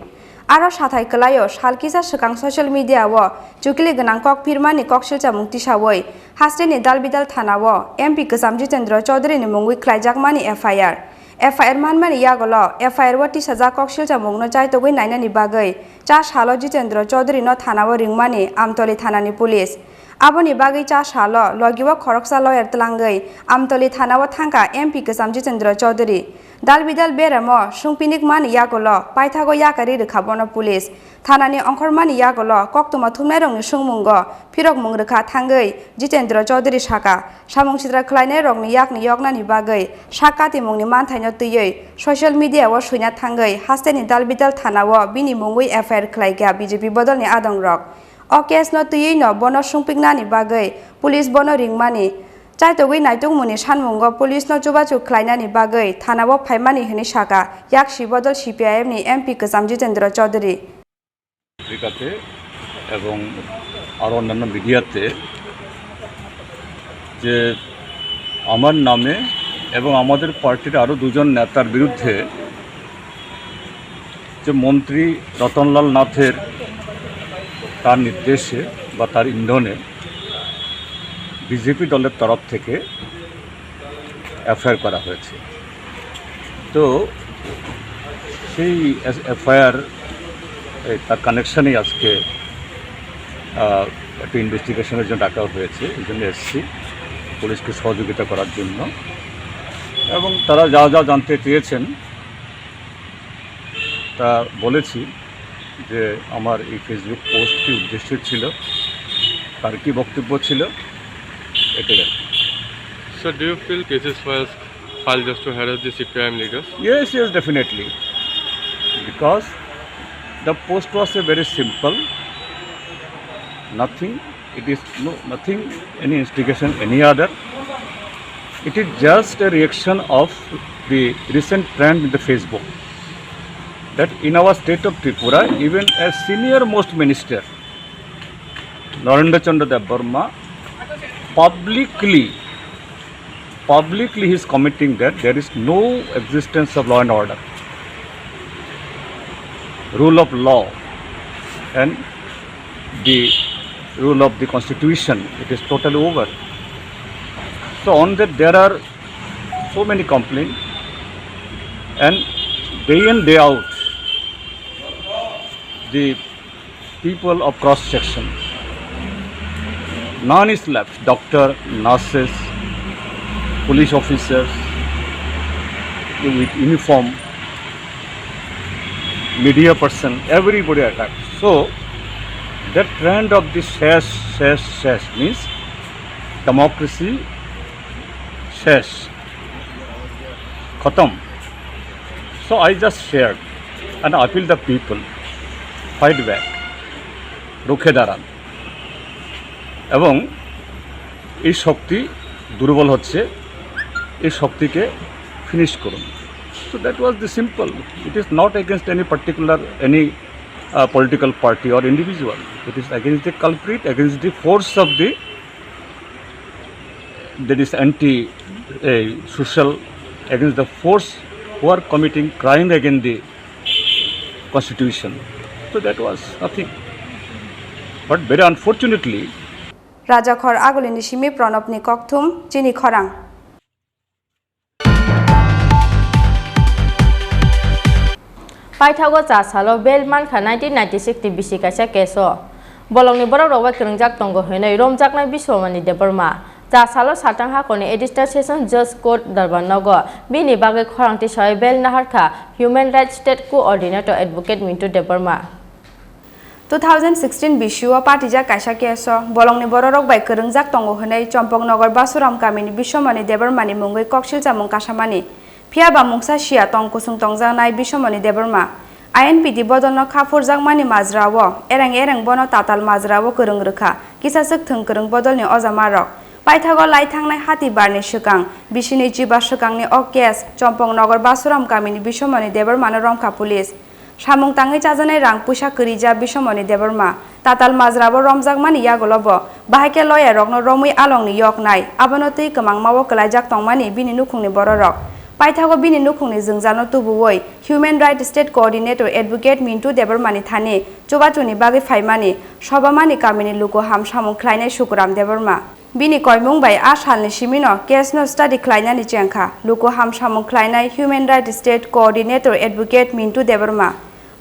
Aro sathai kwlaio sal kisa swkang social media o chukli gwnang kok pirmani koksil chamung tisawi hasteni Dalbidal thana o M P kwcham Jitendra Chowdhury ni mungwi khlaijakmani F I R. F I R manmani yagulo F I R o tisajak koksil chamungno chaitogwi nainani bagwi cha salo Jitendra Chowdhury no thana o ringmani Amtoli thanani police. Aboni bagwi cha salo logi o khoroksa lawyer tlangwi Amtoli thana o thangkha M P kwcham Jitendra Chowdhury. Dalbidal beramo sungpinik mani yagulo paithago yakari rwkha bono police. Thanani ongkhormani yagulo koktwma thumnairokni sungmungo phirokmung rwkha thangwi Jitendra Chowdhury saka, samung sitra khlainairokni yakni yoknani bagwi sak katimungni manthaino twiwi social media o swina thangwi hasteni Dalbidal thana o bini mungwi F I R khlaikha B J P bodolni adongrok. O case no twiwi no bono sungpiknani bagwi police bono ringmani chaitogwi naitokmungni sanmungo police no chubachu khlainani bagwi thana o phaimani hwnwi saka yaksi bodol C P I M ni M P kwcham Jitendra Chowdhury. পত্রিকাতে এবং আরও অন্যান্য মিডিয়াতে যে আমার নামে এবং আমাদের পার্টির আরও দুজন নেতার বিরুদ্ধে যে মন্ত্রী রতনলাল নাথের, তার নির্দেশে বা তার ইন্ধনে বিজেপি দলের তরফ থেকে এফআইআর করা হয়েছে। তো সেই এস-, এফআইআর, এই, তার কানেকশনেই আজকে, আহ, একটা ইনভেস্টিগেশনের জন্য ডাকা হয়েছে, এই জন্য এসছি পুলিশকে সহযোগিতা করার জন্য। এবং তারা যা যা জানতে চেয়েছেন, তা বলেছি যে আমার এই Facebook পোস্ট কি উদ্দেশ্য ছিল, তার কি বক্তব্য ছিল, এটাই আর কি। Sir, do you feel cases was filed just to harass the C P I M leaders? Yes, yes, definitely. Because the post was a very simple, nothing, it is no, nothing, any instigation, any other. It is just a reaction of the recent trend in the Facebook that in our state of Tripura, even a senior most minister, Narendra Chandra Debbarma, publicly, publicly he is committing that there is no existence of law and order, rule of law, and the rule of the constitution. It is totally over. So on that, there are so many complaints, and day in, day out, the people of cross section, none is left, doctor, nurses, police officers with uniform, media person, everybody attacked. So that trend of this শেষ, শেষ, শেষ means democracy শেষ, খতম। So I just shared and appeal the people, fight back, রুখে দাঁড়ান। এবং এই শক্তি দুর্বল হচ্ছে, এই শক্তিকে ফিনিশ করুন। So that was the simple. It is not against any particular, any, uh, political party or individual. It is against the culprit, against the force of the, that is anti, uh, social, against the force who are committing crime against the constitution. So that was nothing. But very unfortunately, Rajakhor Agulini simi Pranobni kokthum, Chini Khorang. Paithago cha salo bail mankha nineteen ninety-six ni bisi kaisa case o. Bolongni borok rok bai kwrwngjak tongo hwnwi romjaknai Biswamani Debbarma. Cha salo saltang hakorni Additional Session Judge Court Darbar nogo bini bagwi khorang tisai bel naharkha Human Rights State Coordinator Advocate Mintu Debbarma. Two thousand sixteen bisio patijak kaisa case o bolongni bororok bai kwrwngjak tongo hwnwi Chompoknogor Basuram kamini Biswamoni Debbarmani mungwi koksil chamung kasamani. Phiya ba mungsa siya tong kusung tongjaknai Biswamoni Debbarma. I N P T bodolno kha phurjakmani majrao ereng ereng bono tatal majrao kwrwng rwkha kisa swk thwng kwrwng bodolni ojamarok. Paithago lai thangnai hati barni swkang bisini chiba swkangni o case Chompoknogor Basuram kamini Biswamoni Debbarmano romkha police. Samung tangwi chajaknai rang puisa kwrwija Biswamoni Debbarma. Tatal majrabo romjakmani yagulobo bahai khe loyarokno romwi alongni yoknai, abono twi kwmangmao kwlaijak tongmani bini nukhungni bororok. Paithago bini nukhungni jwngjalno tubuwi Human Rights State Coordinator Advocate Mintu Debbarmani thani chubachuni bagwi phaimani Sobamani kamini luku ham samung khlainai Sukuram Debbarma. Bini koimung bai a salni simino case no study khlainani chengkha luku ham samung khlainai Human Rights State Coordinator Advocate Mintu Debbarma.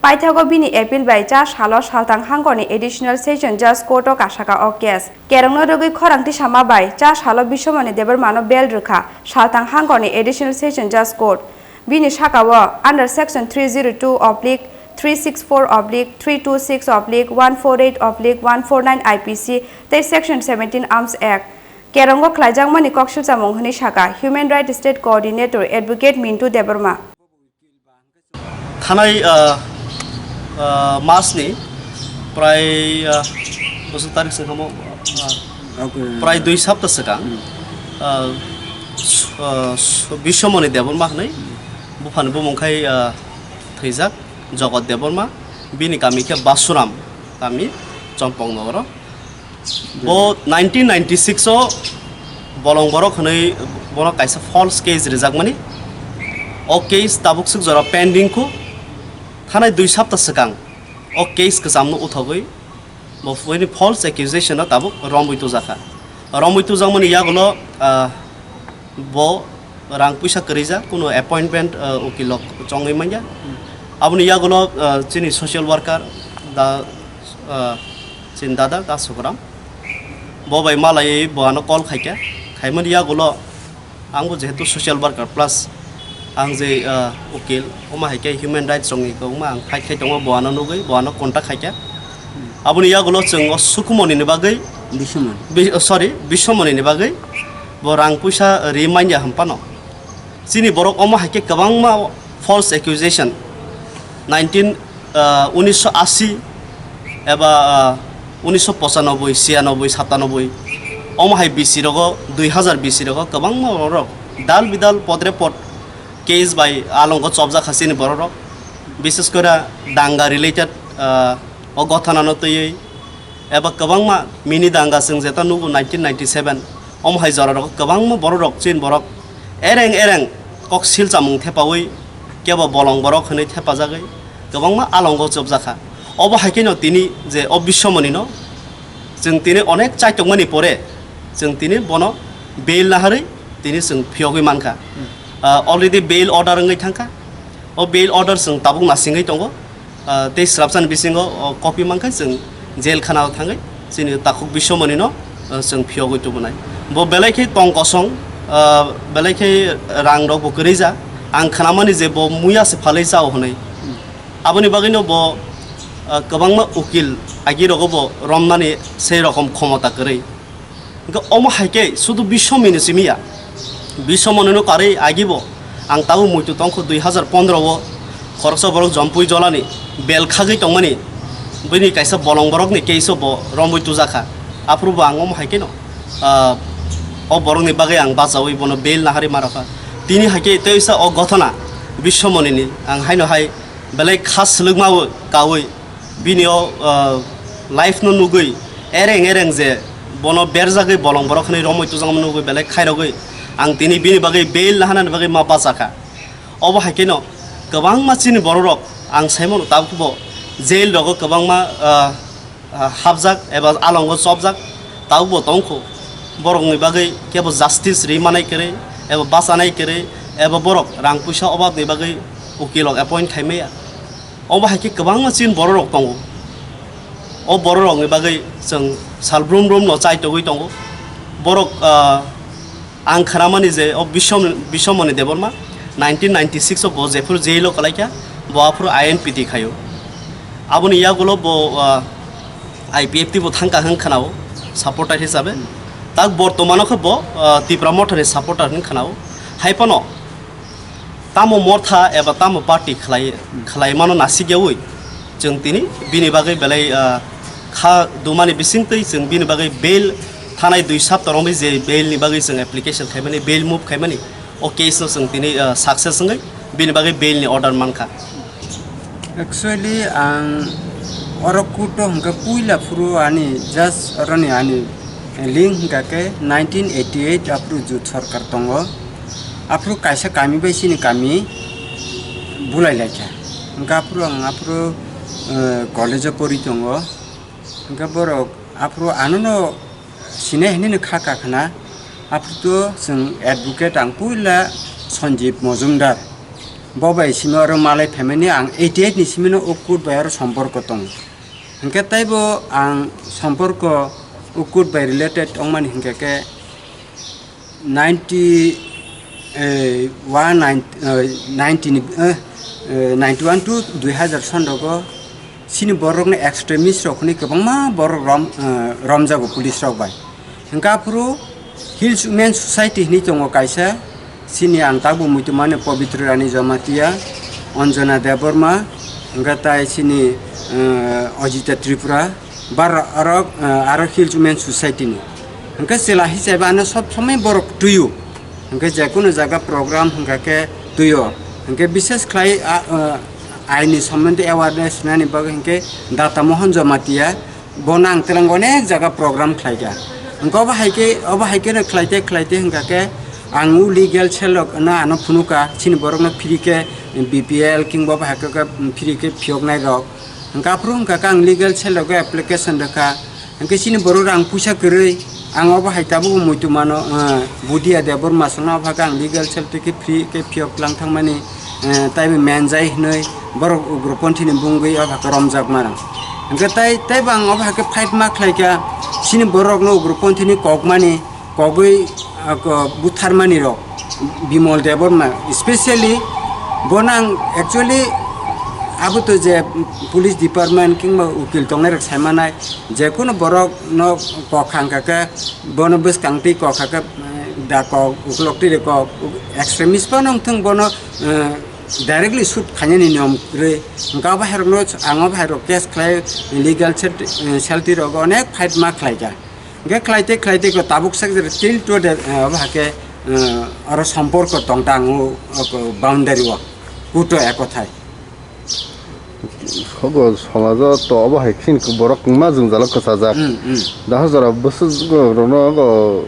Paithago bini appeal bai cha salo saltang hangkorni Additional Session Judge Court o kasaka o case. Kerongno rwgwi khorang tisama bai cha salo Biswamoni Debbarmano bail rwkha saltang hangkorni Additional Session Judge Court. Bini sakao under section three zero two oblique three six four oblique three two six oblique one four eight oblique one four nine I P C tei section seventeen Arms Act. Kerongo khlaijakmani koksilchamung hwnwi saka Human Rights State Coordinator Advocate Mintu Debbarma. Thanai, ah, ah, masni prai, ah, bwswk tarik swkang, ah, prai dui sapta swkang, ah, s-, ah, s-, Biswamoni Debbarma hwnwi buphani bumung khai, ah, thwijak Jogot Debbarma, bini kami khe Basuram kami, Chompoknogoro. Bo nineteen ninety-six o bolong borok hwnwi bono kaisa false case rijakmani. O case tabuk swk jora pending kho. Thanai dui sapta swkang o case kwchamno uthogwi bo buini false accusation no tabuk romwi tujakha. Romwi tujakmani yagulo, ah, Bo rang puisa kwrwijak, kuno appointment, ah, ukilok chongwi manya. Aboni yagulo, ah, chini social worker da, ah, chini dada da Sukuram. Bo bai malaiwi bo ano call khaikha. Khaimani yagulo ang bo jehetu social worker plus ang je, ah, ukil, omo hai khe human rights rokni kwbangma ang fight khai tongo, bo ano nugwi, bo ano contact khaikha. Aboni yagulo chwng o Sukumoni ni bagwi, Biswamoni. Bi-, oh, sorry, Biswamoni ni bagwi bo rang puisa ri manya hwn phano. Chini borok omo hai khe kwbangma false accusation, nineteen, ah, unisho ashi eba, ah, unisho pochanoboi, chiyanoboi, satanoboi, omo hai bisi rogo, dui hazar bisi rogo kwbangma borok dal bidal podre pod case bai alongo chopjak kha chini borok rok. Bishes kore danga related, ah, o gothanano twiwi eba kwbangma mini danga chwng jeta nugo nineteen ninety-seven, omo hai jora rogo kwbangma borok rok, chini borok ereng ereng kok sil chamung thepawi kebo bolong borok hwnwi thepajagwi kwbangma alongo chopjak kha. Obo hai kheno tini je o Biswamoni no chwng tini onek chaitokmani pore chwng tini bono bail naharwi tini chwng phiyogwi mankha. Ah, already bail order wngwi thangkha. O bail order chwng tabuk nasingwi tongo. Ah, tei swrapsani bisingo, o, copy mankha chwng jail khana o thangwi chini takhuk Biswamoni no, ah, chwng phiyogwi tubunai. Bo belai khe tong kosong, ah, belai khe rang rok bo kwrwi ja. Ang khnamani je bo muya se phalwi chao hwnwi. Aboni bagwino bo, ah, kwbangma ukil agi rogo bo romnani sei rokom khomota kwrwi. Hwnkhe omo hai khe sudu Biswamoni simi ya. Biswamoni no karwi agi bo ang tabuk muitu tongkho dui hazar pondro o khoroksa borok Jompui Jolani bel khagwi tongmani bini kaisa bolong borokni case o bo romwi tujakha. Aphuru bo ang omo hai kheno, ah, o borokni bagwi ang bachaui bono bail naharwi ma rwkha. Tini hai khe teisa o gothona Biswamoni ni ang haino hai belai kha swlwkma kaui bini o, ah, life no nugwi ereng ereng je bono berjagwi bolong borok hwnwi romwi tujakma nugwi belai khairogwi ang tini bini bagwi bail naharnani bagwi ma bachakha. Obo hai kheno kwbangma chini borok rok ang saimano tabuk bo jail rogo kwbangma, ah, ah, hapjak eba alongo chopjak tabuk bo tongkho. Borokni bagwi kebo justice ri manai kwrwi eba bachanai kwrwi eba borok rang puisa obabni bagwi ukilrok appoint khai maya. Obo hai khe kwbangma chini borok rok tongo. O borok rokni bagwi chwng sal brum brum no chai togwi tongo. Borok, ah, ang khnamani je o Bisom-, Bisomoni Debbarma nineteen ninety-six o bo jephuru jail o kwlaikha, bo aphuru I N P T khaio. Aboni yagulo bo, ah, I P F T bo thangkha hwn khnao, supporter hisabe. Tak bortomano khe bo, ah, Tipra Mothani supporter hwn khnao. Hai phano tamo mortha eba tamo party khlai, khlaimano nasikyaui chwng tini bini bagwi belai, ah, kha dumani bisingtwi chwng bini bagwi bail thanai dui sapta romwi je bail ni bagwi chwng application khaimani, bail move khaimani, o case no chwng tini, ah, success wngwi bini bagwi bail ni order mankha. Actually, ang oro kuto hwnkhe puila phuru ani just oroni ani link hwnkha khe nineteen eighty-eight aphuru jut sarkar tongo. Aphuru kaisa kami bai chini kami bulai laikha. Hwnkhe aphuru ang aphuru, eh, college o pori tongo. Hwnkhe borok aphuru anono sinai hinwi kha kakhna. Aphuru to chwng advocate ang puila Sanjeev Majumdar. Bo bai simi oro malai phaimani ang eighty-eight ni simino o court bai oro somporko tongo. Hwnkhe taibo ang somporko o court bai related wngmani hwnkhe khe ninety, eh, one nine, eh, ninety ni, eh, eh, ninety one to dui hazar sonrogo chini borokni extremist rok hwnwi kwbangma borok rom-, eh, romjago police rok bai. Hwnkhe aphuru Hills Women Society hinwi tongo kaisa, chini ang tabuk muitu mani Pabitra Rani Jamatia, Anjana Debbarma, hwnkhe tai chini, eh, Ajita Tripura, bar aro, eh, aro Hills Women Society ni. Hwnkhe chwla hisabe ano sob somoi borok twiyo. Hwnkhe jekunu jaga program hwnkha khe twiyo. Hwnkhe bishes khlai a, eh, aini sombondhe awareness nani bagwi hwnkhe Data Mohan Jamatia, bono ang twlang onek jaga program khlaikha. Hwnkhe obo hai khe, obo hai kheno khlaite khlaite hwnkha khe ang o legal cell rok no ano phunukha, chini borok no free khe B P L kingba obo hai khe free khe phiyoknai rok. Hwnkhe aphuru hwnkha khe ang legal cell rok application rwkha. Hwnkhe chini borok rang puisa kwrwi, ang obo hai tabuk muitu mano, eh, Budia Debbarma songno obo hai khe ang legal cell twi khe free khe phiyok tlang thangmani. Eh, taibo menjai hinwi borok ugroponthini bungwi o hai khe romjakma rang. Hwnkhe tai, taibo ang o hai khe fight ma khlaikha, chini borokno ugroponthini kokmani, kogwi, ah, ko-, butharmani rok, Bimol Debbarma, specially bono ang actually abo to je police department kingba ukil tongnai rok saimanai, jekunu borok no kok hangkha khe bono bwskang twi kok hakhe, eh, da kok, uklok twi kok, extremist phano wngthung bono, eh, directly shoot khainani niyom kwrwi. Hwnkhe abo hai rokno ang abo hai rok case khlai legal cell, eh, cell twi rok onek fight ma khlaikha. Hwnkhe khlaite khlaite ko tabuk sak jera till today, eh, abo hai khe, eh, oro somporko tong ta ang o, o boundary o kuto ekothai. Hogo somajo to obo hai khin borok kwma jwngjalo kwchajak. Mm, mm. Dahar jora bwswk rokno ogo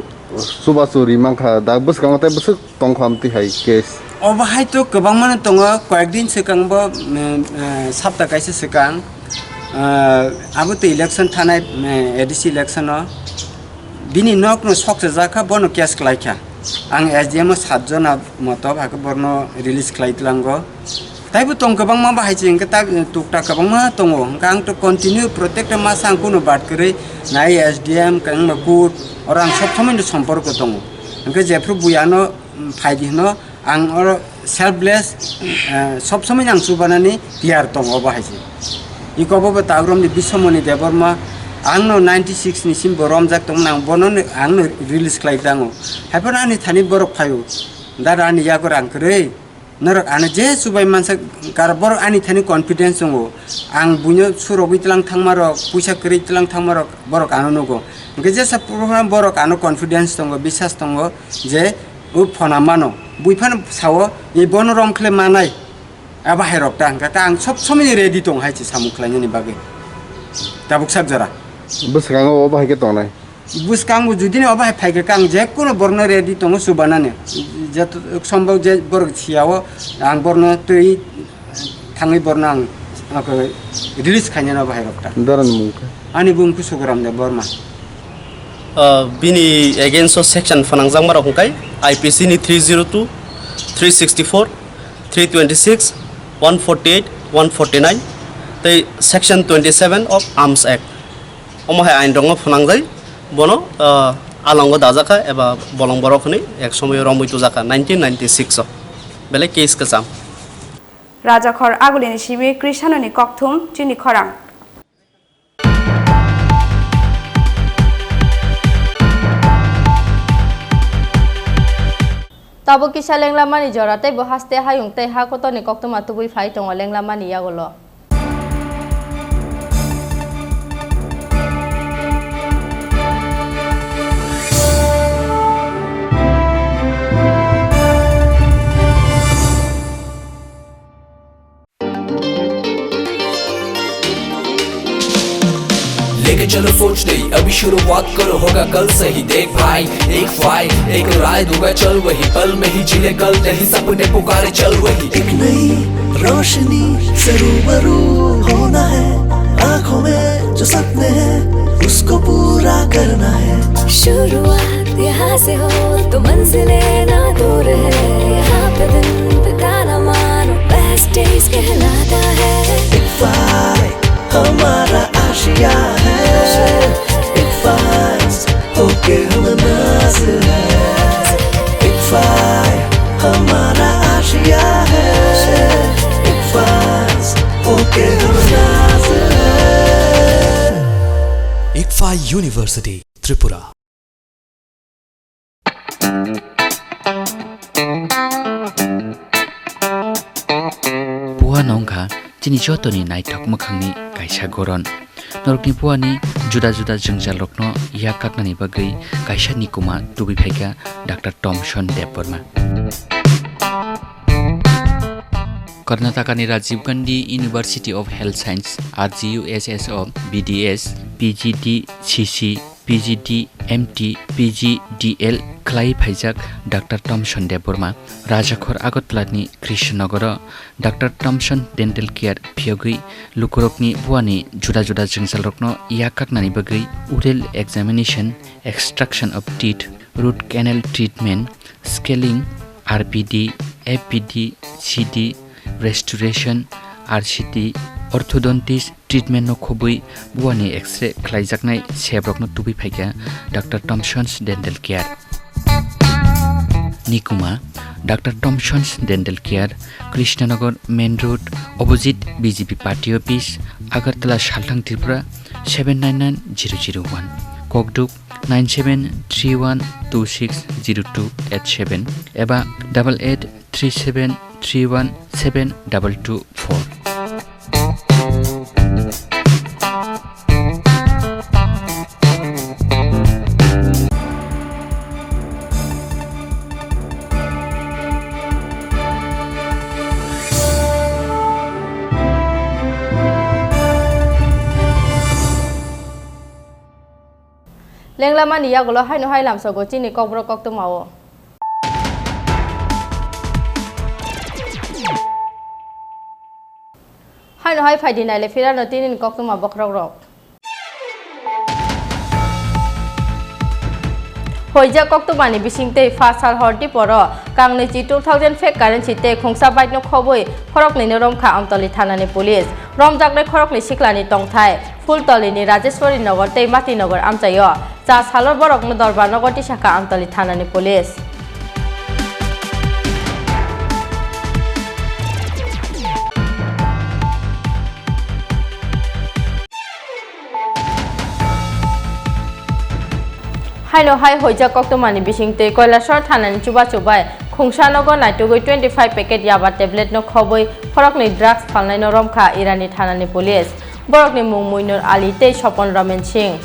chubachu ri mankha, da bwskango tei bwswk tongkha amtwi hai case. Obo hai to kwbangmano tongo, koyekdin swkang bo, mm, eh, sapta kaisa swkang, eh, abo to election thanai, eh, A D C election o. Bini nokno sokchajak kha, bono case khlai kha. Ang S D M o sat jona moto, hakhe borno release khlai tlango. Taibo tong kwbangma bahai se, hwnkhe ta-, tukta kwbangma tongo. Hwnkhe ang to continue protekta masa ang kuno bat kwrwi nai S D M, kangma court, oro ang sob somoi no somporko tongo. Hwnkhe jephru bui ano, mm, phaidi hwno, ang oro selfless, eh, sob somoi ang chubanani tiyar tongo obo hai se. Iko bo bo Tagrom ni Bisomoni Debbarma, ang no ninety six ni sim bo romjak tongmani, ang bono no, ang no release khlai tango. Haiphano ani thani borok phaio, dada ani yago rang kwrwi. Norok ano je chubai mansa, kar borok ani thani confidence tongo. Ang buino surogwi tlang thangma rok, puisa kwrwi tlang thangma rok, borok ano nugo. Hwnkhe jesa program borok ano confidence tongo, biswas tongo je o phona mano. Bui phano sao, e bono rom khle manai. Abo hai rok ta hwnkha khe ang sob somoi ready tong hai se samung khlainani bagwi. Tabuk sak jora. Bwskango obo hai khe tongnai. Bwskango judini obo hai phaikha khe ang jekunu borno ready tongo chubanani. Joto sombok je borok siyao ang borno twi thangwi borno ang, ako, release khainani obo hai rok ta. Dara ni mung khe? Ani bung khe Sukuram Debbarma. Ah, bini against o section phanangjakma rok hwnkhe I P C ni three zero two, three sixty four, three twenty six, one forty eight, one forty nine tei section twenty seven of Arms Act. Omo hai ain rokno phanangjai, bono, ah, Alongo dajakha eba bolong borok hwnwi ek somoyo romwi tujakha nineteen ninety-six o. Belai case kwcham. Rajakhor Agulini simi Krishanoni kokthum chini khorang. Tabuk kisa lenglamani jora tei bo haste hayung tei ha kotorni koktwma tubui phai tongo lenglamani yagulo. लेके चलो सोच नहीं, अभी शुरुआत करो, होगा कल सही। देख भाई, एक फाइल, एक राय दूंगा, चल वही पल में ही जी ले कल नहीं, सपने पुकारे चल वही। एक नई रोशनी से रूबरू होना है, आंखों में जो सपने हैं, उसको पूरा करना है। शुरुआत यहाँ से हो तो मंजिलें ना दूर है, यहाँ पे दिन बिताना मानो बेस्ट डेज कहलाता है। एक फाइल हमारा आशिया है, एक फाइल होके हम नाज है, एक फाइल हमारा आशिया है, एक फाइल होके हम नाज है। Ikfa University, Tripura. Puano wngkha chini jotoni naithok mwkhangni kaisa goron. Norokni puani juda juda jwngjalrokno yak kaknani bagwi kaisa nikuma tubui phaikha Doctor Thomson Debbarma. Karnatakani Rajiv Gandhi University of Health Science, R G U S S o B D S, P G D C C, P G D M T, P G D L khlai phaijak Doctor Thomson Debbarma Rajakhor Agartala ni Krishnanagar o Doctor Thomson Dental Care phiyogwi lukurokni buani juda juda jwngjalrokno yak kaknani bagwi oral examination, extraction of teeth, root canal treatment, scaling, R P D, F P D, C D, restoration, R C T, orthodontist treatment no khobwi buani X-ray khlaijaknai sebrokno tubui phaikha Doctor Thomson's Dental Care. Nikuma, Doctor Thomson's Dental Care, Krishnanagar Main Road, opposite B J P Party Office, Agartala, Salthang, Tripura seven nine nine zero zero one. Kokduk nine seven three one two six zero two eight seven eba double eight three seven three one seven double two four. Lenglamani yagulo haino hai lamsogo chini kokborok koktwmao. Haino hai phaidi naile phirano tinini koktwma bokhorokrok. Hoijak koktwmani bisingtwi pha sal hor diporo kangnwi chi two thousand fake currency tei khungsa bike no khobwi khoroknwino romkha Amtali thanani police. Romjaknai khoroknwi siklani tongthai Phultolini Rajeshwari Nagar tei Mati Nagar amchaio. Cha salo borokno Dorbar Nagar tisakha Amtali thanani police. Haino hai hoijak koktwmani bisingtwi Kailasor thanani chubachu bai khungsa nogo naitugwi twenty five packet yaba tablet no khobwi khoroknwi drugs phalnaino romkha Irani thanani police. Borokni mung Muinur Ali tei Sopon Ramen Singh.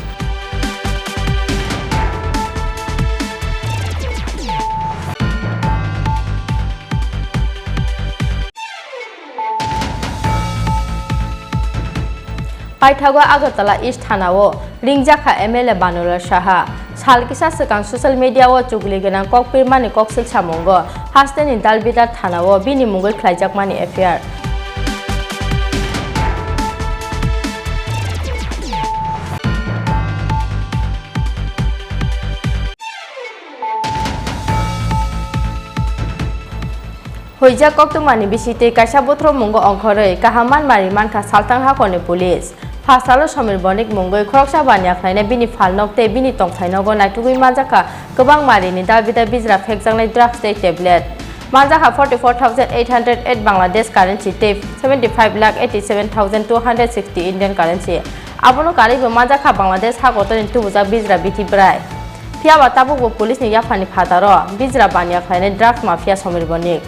Paithago Agartala East Thana-o ringjakha M L A Banulal Saha. Sal kisa swkang social media-o chukli gwnang kok pirmani koksil samungo hasteni Dalbidar Thana-o bini mungwi khlaijakmani F I R. Hoijak koktwmani bisingtwi kaisa bothromungo ongkhorwi kaham manmari mankha Salthang hakhorni police. Phasalo Somir Bonik mungwi khoroksa baniya khlainai bini phalnok tei bini tongthainogo naitugwi manjakha kwbang marini dalbidal bijra phekjaknai drugs tei tablet. Manjakha forty four thousand eight hundred eight Bangladesh currency tei seventy five lakh eighty seven thousand two hundred sixty Indian currency. Abono kanwibo manjakha Bangladesh ha kotorni tubujak bijra bithi bwrai. Phiyaba tabukbo police ni yaphani phataro bijra baniya khlainai drugs mafia Somir Bonik.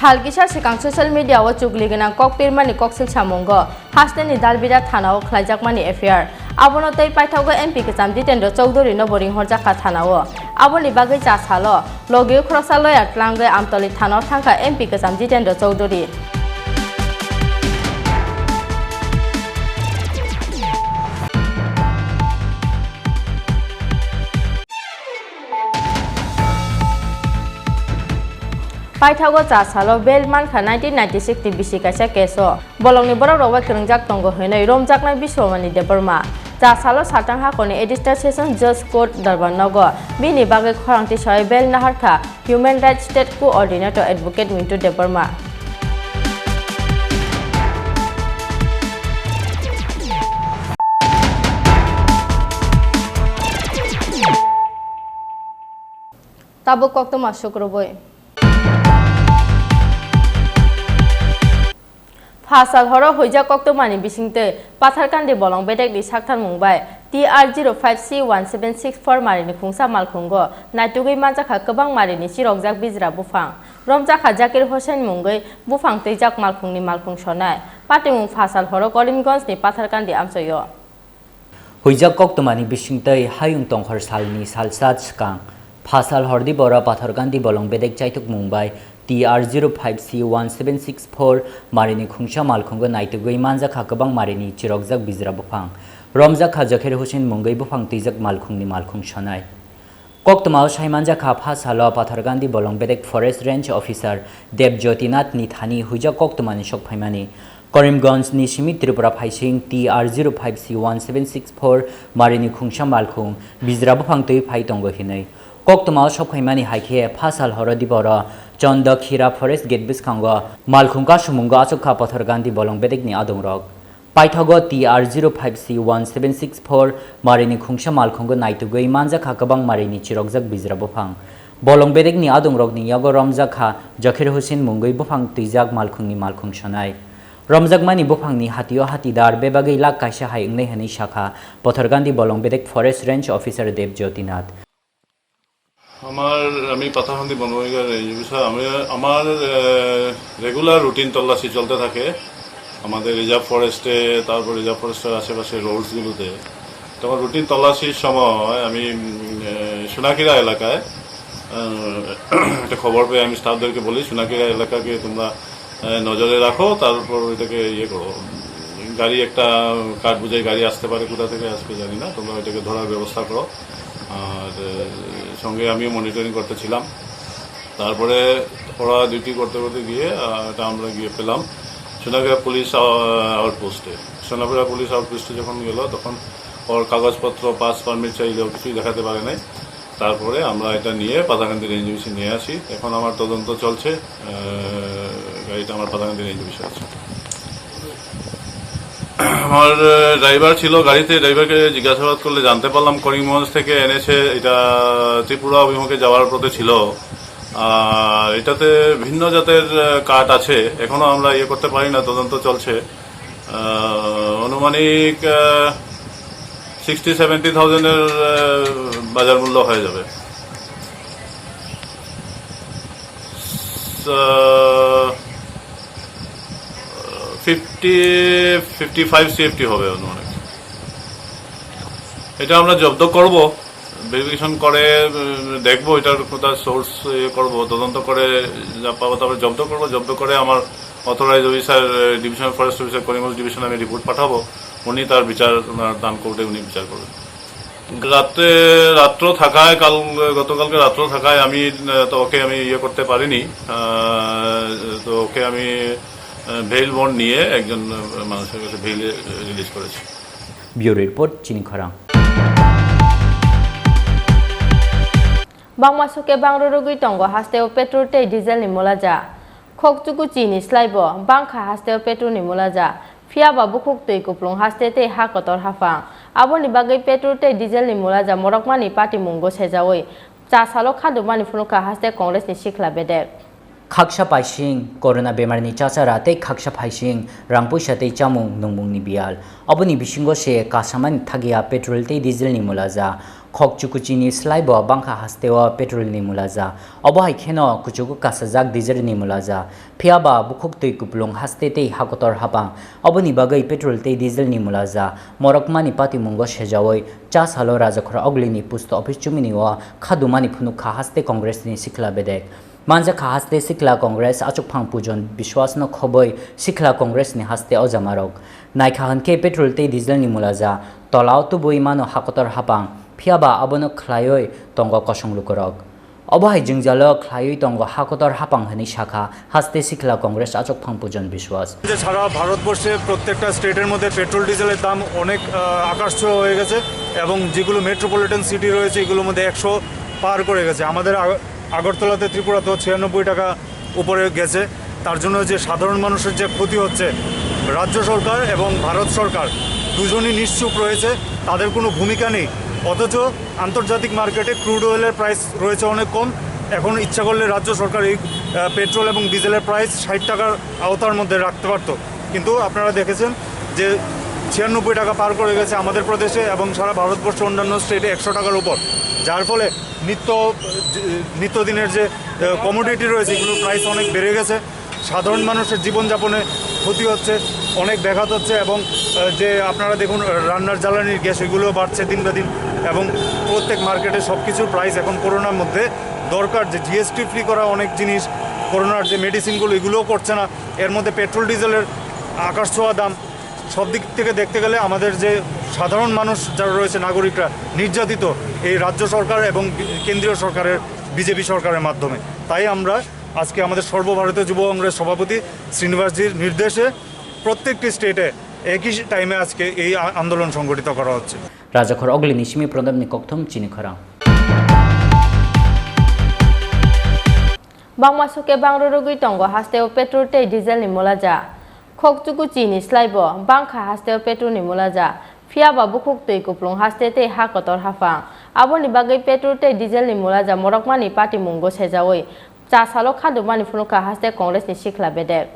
Sal kisa swkang social media o chukli gwnang kok pirmani koksil samungo. Hasteni Dalbida thana o khlaijakmani F I R. Abono tei paithago M P kwcham Jitendra Chowdhury no bo ringhorjakha thana o. Aboni bagwi cha salo logi o khoroksa lawyer tlangwi Amtoli thana o thangkha M P kwcham Jitendra Chowdhury. Paithago cha salo bail mankha nineteen ninety six ni bisi kaisa case o. Bolongni borok rok bai kwrwngjak tongo hwnwi romjaknai Biswamani Debbarma. Cha salo Saltang hakorni Additional Session Judge Court Darbar nogo bini bagwi khorang tisai bail naharkha Human Rights State Coordinator Advocate Mintu Debbarma. Tabuk koktwma sukrubui. Phasal horo huijak koktwmani bisingtwi Patharkandi bolong bedekni sakthar mung bai T R zero five C one seven six four marini khungsa malkhungo naitugwi manjakha kwbang marini chirokjak bijra buphang. Romjakha Zakir Hussain mungwi buphang twijak malkhungni malkhung sonai. Patimung phasal horo Karimganjni Patharkandi amchoio. Huijak koktwmani bisingtwi hayung tongkhor salni salsa swkang phasal hordi bora Patharkandi bolong bedek chaitukmung bai T R zero five C one seven six four marini khungsa malkhungo naitugwi manjakha kwbang marini chirokjak bijra buphang. Romjakha Zakir Hussain mungwi buphang twijak malkhungni malkhung sonai. Koktwmao saimanjakha phasalo Patharkandi bolong bedek Forest Range Officer Deb Jyotinath ni thani huijak koktwmani sok phaimani. Karimganj ni simi Tripura phaising T R zero five C one seven six four marini khungsa malkhung bijra buphang twi phai tongo hinwi. Koktwmao sok phaimani hai khe phasal horo diboro Chandakhira Forest Gate bwskango malkhung kasumungo achukha Patharkandi bolong bedekni adongrok. Paithago T R zero five C one seven six four marini khungsa malkhungo naitugwi manjakha kwbang marini chirokjak bijra buphang. Bolong bedekni adongrokni yago romjakha Zakir Hussain mungwi buphang twijak malkhungni malkhung sonai. Romjakmani buphangni hatio hatidar bebagwi lakh kaisa hai wngnai hwnwi sakha Patharkandi bolong bedek Forest Range Officer Deb Jyotinath. আমার, আমি পাথারকান্দি বনবিভাগের range officer. আমি, আমার, আহ, regular routine তল্লাশি চলতে থাকে আমাদের রিজার্ভ ফরেস্টে, তারপর রিজার্ভ ফরেস্টের আশেপাশে রোডসগুলোতে। তখন রুটিন তল্লাশির সময় আমি, উম, আহ, সোনাকিরা এলাকায়, আহ, একটা খবর পেয়ে আমি স্টাফদেরকে বলি, "সোনাকিরা এলাকাকে তোমরা, আহ, নজরে রাখো, তারপর ওইটাকে ইয়ে করো।" গাড়ি একটা কাঠ বোঝাই গাড়ি আসতে পারে কোথা থেকে আসবে জানি না, তোমরা ওইটাকে ধরার ব্যবস্থা করো। আর, আহ, সঙ্গে আমিও মনিটরিং করতে ছিলাম। তারপরে ওরা ডিউটি করতে করতে গিয়ে, আহ, এটা আমরা গিয়ে পেলাম সোনাকিরা পুলিশ, আহ, আউটপোস্টে। সোনাকিরা পুলিশ আউটপোস্টে যখন গেল, তখন ওর কাগজপত্র, পাস পারমিট চাইলেও কিছুই দেখাতে পারে নাই। তারপরে আমরা এটা নিয়ে পাথারকান্দি রেঞ্জ অফিসে নিয়ে আসি। এখন আমার তদন্ত চলছে। আহ, গাড়িটা আমার পাথারকান্দি রেঞ্জ অফিসে আছে। আমার, আহ, ড্রাইভার ছিল গাড়িতে, ড্রাইভারকে জিজ্ঞাসাবাদ করলে জানতে পারলাম করিমগঞ্জ থেকে এনেছে, এটা ত্রিপুরা অভিমুখে যাওয়ার পথে ছিল। আর এটাতে ভিন্ন জাতের, আহ, কাঠ আছে, এখনো আমরা ইয়ে করতে পারি না, তদন্ত চলছে। আহ, আনুমানিক, আহ, সিক্সটি সেভেন্টি থাউজেন্ডের, আহ, বাজার মূল্য হয়ে যাবে। আহ, ফিফটি, ফিফটি ফাইভ সিএফটি হবে আনুমানিক। এটা আমরা জব্দ করব, ভেরিফিকেশন করে, উম, দেখবো এটার কোথায় সোর্স, ইয়ে করবো, তদন্ত করে যা পাবো তারপরে জব্দ করবো। জব্দ করে আমার অথরাইজ অফিসার, আহ, ডিভিশনাল ফরেস্ট অফিসার করিমগঞ্জ ডিভিশনে আমি রিপোর্ট পাঠাবো, উনি তার বিচার ওনার দান কোর্টে উনি বিচার করবেন। রাত্রে, রাত্র থাকায়, কাল, গতকালকে রাত্র থাকায় আমি, আহ, তো ওকে আমি ইয়ে করতে পারিনি। আহ, তো ওকে আমি, আহ, বেইল বন্ড নিয়ে একজন, আহ, মানুষের কাছে বেইলে রিলিজ করেছি। Bureau report, Chini Khorang. Bangma suke bang rwrwgwi tongo hasteo petrol tei diesel ni mulaja. Khok chukuchi ni slai bo bangkha hasteo petrol ni mulaja. Phiya ba bukhuk twi kuplung haste tei ha kotor haphang. Aboni bagwi petrol tei diesel ni mulaja morokmani patimungo sejaui cha salo khadumani phunukha haste Congress ni sikla bedek. Khaksa paising corona bemarni chachara tei khaksa paising rang puisa tei chamung nungmungni biyal. Oboni bisingo se kasamani thagya petrol tei dieselni mulaja. Khok chukuchini slai bo bangkha hasteo petrolni mulaja. Obo hai kheno kuchugo kasajak dieselni mulaja. Phiya ba bukhuk twi kuplung haste tei hakotor hapang. Oboni bagwi petrol tei dieselni mulaja morokmani patimungo sejaui cha salo Rajakhor Oglini post office chumini o khadumani phunukha haste Congressni sikla bedek. Manjakha haste sikla Congress achukphang Pujon Biswas no khoboi sikla Congress ni haste ojamarok. Naikha hwnkhe petrol tei diesel ni mulaja tolao tubui mano hakotor hapang, phiya ba abono khlaioi tongo kosong lukurok. Obo hai jwngjalo khlaioi tongo hakotor hapang hwnwi sakha haste sikla Congress achukphang Pujon Biswas. যে সারা ভারতবর্ষে প্রত্যেকটা স্টেটের মধ্যে পেট্রোল ডিজেলের দাম অনেক, আহ, আকাশ ছোঁয়া হয়ে গেছে এবং যেগুলো মেট্রোপলিটন সিটি রয়েছে এগুলোর মধ্যে একশো পার করে গেছে। আমাদের আগ-, আগরতলাতে, ত্রিপুরাতেও ছিয়ানব্বই টাকা উপরে গেছে। তার জন্য যে সাধারণ মানুষের যে ক্ষতি হচ্ছে, রাজ্য সরকার এবং ভারত সরকার দুজনই নিশ্চুপ রয়েছে, তাদের কোনো ভূমিকা নেই। অথচ আন্তর্জাতিক মার্কেটে ক্রুড অয়েলের প্রাইস রয়েছে অনেক কম। এখন ইচ্ছা করলে রাজ্য সরকার এই, আহ, পেট্রোল এবং ডিজেলের প্রাইস ষাট টাকার আওতার মধ্যে রাখতে পারত। কিন্তু আপনারা দেখেছেন যে ছিয়ানব্বই টাকা পার করে গেছে আমাদের প্রদেশে এবং সারা ভারতবর্ষে অন্যান্য স্টেটে একশো টাকার উপর, যার ফলে নিত্য, যে, নিত্যদিনের যে, আহ, কমোডিটি রয়েছে, এগুলোর প্রাইস অনেক বেড়ে গেছে। সাধারণ মানুষের জীবনযাপনে ক্ষতি হচ্ছে, অনেক ব্যাঘাত হচ্ছে এবং, আহ, যে আপনারা দেখুন, আহ, রান্নার জ্বালানির গ্যাস, এগুলো বাড়ছে দিন বে দিন এবং প্রত্যেক মার্কেটে সব কিছুর প্রাইস এখন করোনার মধ্যে দরকার যে জিএসটি ফ্রি করা অনেক জিনিস, করোনার যে মেডিসিনগুলো, এগুলোও করছে না। এর মধ্যে পেট্রোল ডিজেলের আকাশ ছোঁয়া দাম। সব দিক থেকে দেখতে গেলে আমাদের যে সাধারণ মানুষ যারা রয়েছে, নাগরিকরা নির্যাতিত এই রাজ্য সরকার এবং বি-, কেন্দ্রীয় সরকারের, বিজেপি সরকারের মাধ্যমে। তাই আমরা আজকে আমাদের সর্বভারতীয় যুব কংগ্রেস সভাপতি শ্রীনিবাসজির নির্দেশে প্রত্যেকটি স্টেটে একই টাইমে আজকে এই আ-, আন্দোলন সংগঠিত করা হচ্ছে। Rajakhor Oglini simi Prodopni kokthum chini khorang. Bangma suke bang rwrwgwi tongo hasteo petrol tei diesel ni mulaja. Khok chukuchi ni slai bo bangkha hasteo petrol ni mulaja. Phiya ba bukhuk twi kuplung haste tei ha kotor haphang. Aboni bagwi petrol tei diesel ni mulaja morokmani patimungo sejaui cha salo khadumani phunukha haste Congress ni sikla bedek.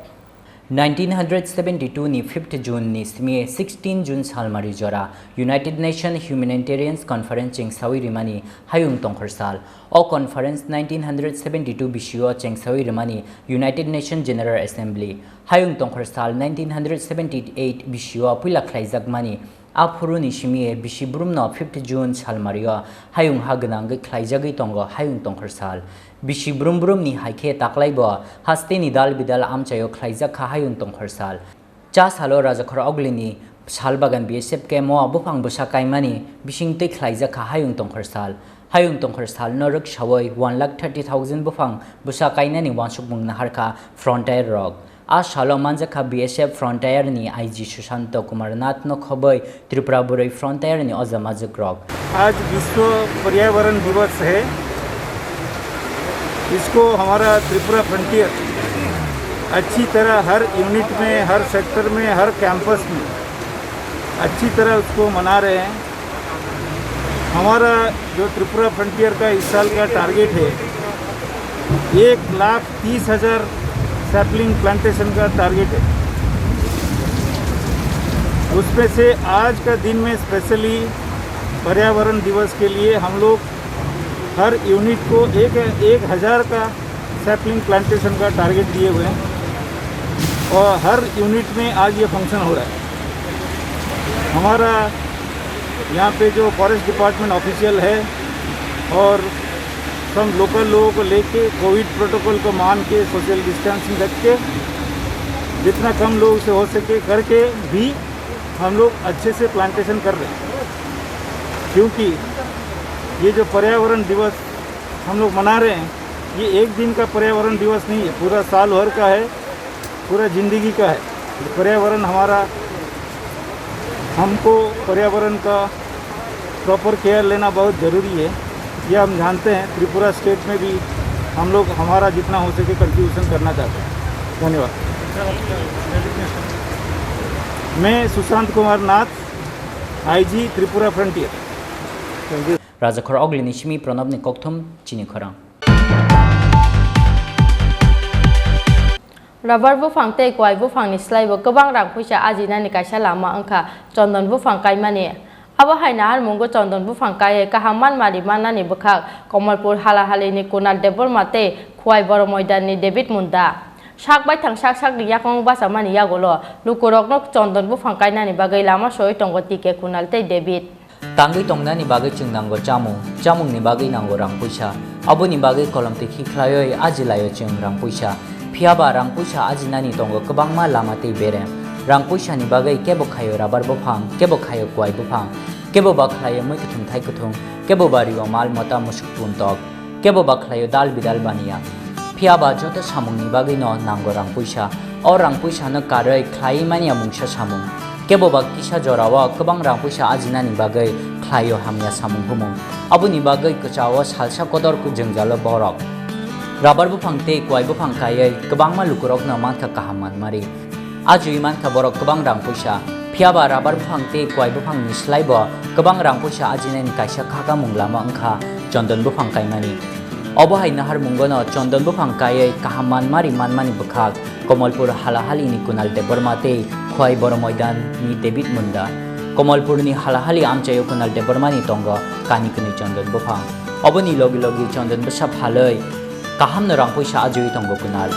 Nineteen hundred seventy-two ni fifth June ni simi sixteen June salmari jora United Nation Humanitarian Conference chengsaui rimani hayung tongkhor sal. O conference nineteen hundred seventy-two bisio chengsaui rimani United Nation General Assembly. Hayung tongkhor sal nineteen hundred seventy-eight bisio puila khlaijakmani. A phuruni simi bisi brumno fifth June salmario hayung ha gwnangwi khlaijagwi tongo hayung tongkhor sal. Bisi brum brumni hai khe taklaibo hasteni dal bidal amchaio khlaijak kha hayung tongkhor sal. Cha salo Rajakhor Oglini sal bagan B S F camp o buphang bwsa kaimani bisingtwi khlaijak kha hayung tongkhor sal. Hayung tongkhor salno rwksaui one lakh thirty thousand buphang bwsa kainani uansukmung naharkha frontier rok. A salo manjakha B S F Frontier ni I G Sushanta Kumar Nath no khoboi Tripura Burui Frontier ni ojamajwk rok. आज विश्व पर्यावरण दिवस है। इसको हमारा त्रिपुरा फ्रंटियर अच्छी तरह हर यूनिट में, हर सेक्टर में, हर कैंपस में अच्छी तरह उसको मना रहे हैं। हमारा जो त्रिपुरा फ्रंटियर का इस साल का टारगेट है, एक लाख तीस हजार सैपलिंग प्लांटेशन का टारगेट है। उसमें से आज का दिन में स्पेशली पर्यावरण दिवस के लिए हम लोग हर यूनिट को एक, एक हजार का सैपलिंग प्लांटेशन का टारगेट दिए हुए हैं और हर यूनिट में आज ये फंक्शन हो रहा है। हमारा यहाँ पे जो फॉरेस्ट डिपार्टमेंट ऑफिशियल है और सब लोकल लोगों को लेके कोविड प्रोटोकॉल को मान के सोशल डिस्टेंसिंग रख के जितना कम लोग से हो सके करके भी हम लोग अच्छे से प्लांटेशन कर रहे हैं, क्योंकि ये जो पर्यावरण दिवस हम लोग मना रहे हैं, ये एक दिन का पर्यावरण दिवस नहीं है, पूरा साल भर का है, पूरा जिंदगी का है। ये पर्यावरण हमारा, हमको पर्यावरण का प्रॉपर केयर लेना बहुत ज़रूरी है। ये हम जानते हैं, त्रिपुरा स्टेट में भी हम लोग हमारा जितना हो सके कंट्रीब्यूशन करना चाहते हैं। धन्यवाद। मैं Sushant Kumar Nath, IG Tripura frontier. Rajakhor Ogli ni simi Pranab ni kokthum chini khorang. Rabar buphang tei kwai buphangni slaibo kwbang rang puisa ajinani kaisa lama wngkha chondon buphang kaimani. Abo hai naharmungo chondon buphang kaiwi kaham manmari mannani bwkhak Komolpur Halahalini Kunal Debbarma tei Khwai Boro Moidanni David Munda. Sak baithang sak sakni yakung bachamani yagulo lukurokno chondon buphang kainani bagwi lama soi tongo T K Kunal tei David. Tangwi tongnani bagwi chwng nango chamung, chamungni bagwi nango rang puisa. Aboni bagwi kolom tikhi khlaiwi ajilaio chwng rang puisa. Phiyaba rang puisa ajinani tongo kwbangma lama tei berem. Rang puisani bagwi kebo khaio rabar buphang, kebo khaio kwai buphang, kebo ba khlaio mui kuthum thai kuthum, kebo ba rio mal mota musuk puntok. Kebo ba khlaio dal bidal baniya. Phiya ba joto samungni bagwino nango rang puisa. O rang puisano karwi khlaiwi manya mungsa samung. Kebo ba kisa jorao kwbang rang puisa ajinani bagwi khlaio hamya samung humung. Aboni bagwi kwchao salsa kotor ku jwngjalo borok. Rabar buphang tei kwai buphang kaiwi kwbangma lukurokno mankha kaham manmari. Ajui mankha borok kwbang rang puisa. Phiyaba rabar buphang tei kwai buphangni slaibo kwbang rang puisa ajinani kaisa khakamung lama wngkha chondon buphang kaimani. Obo hai naharmungono chondon buphang kaiwi kaham manmari manmani bwkhak Komolpur Halahalini Kunal Debbarma tei Khwai Boro Moidanni David Munda. Komolpurni Halahali amchaio Kunal Debbarmani tongo kani kwnwi chondon buphang. Oboni logi logi chondon bwsa phalwi Kahamno rang puisa ajui tongo Kunal.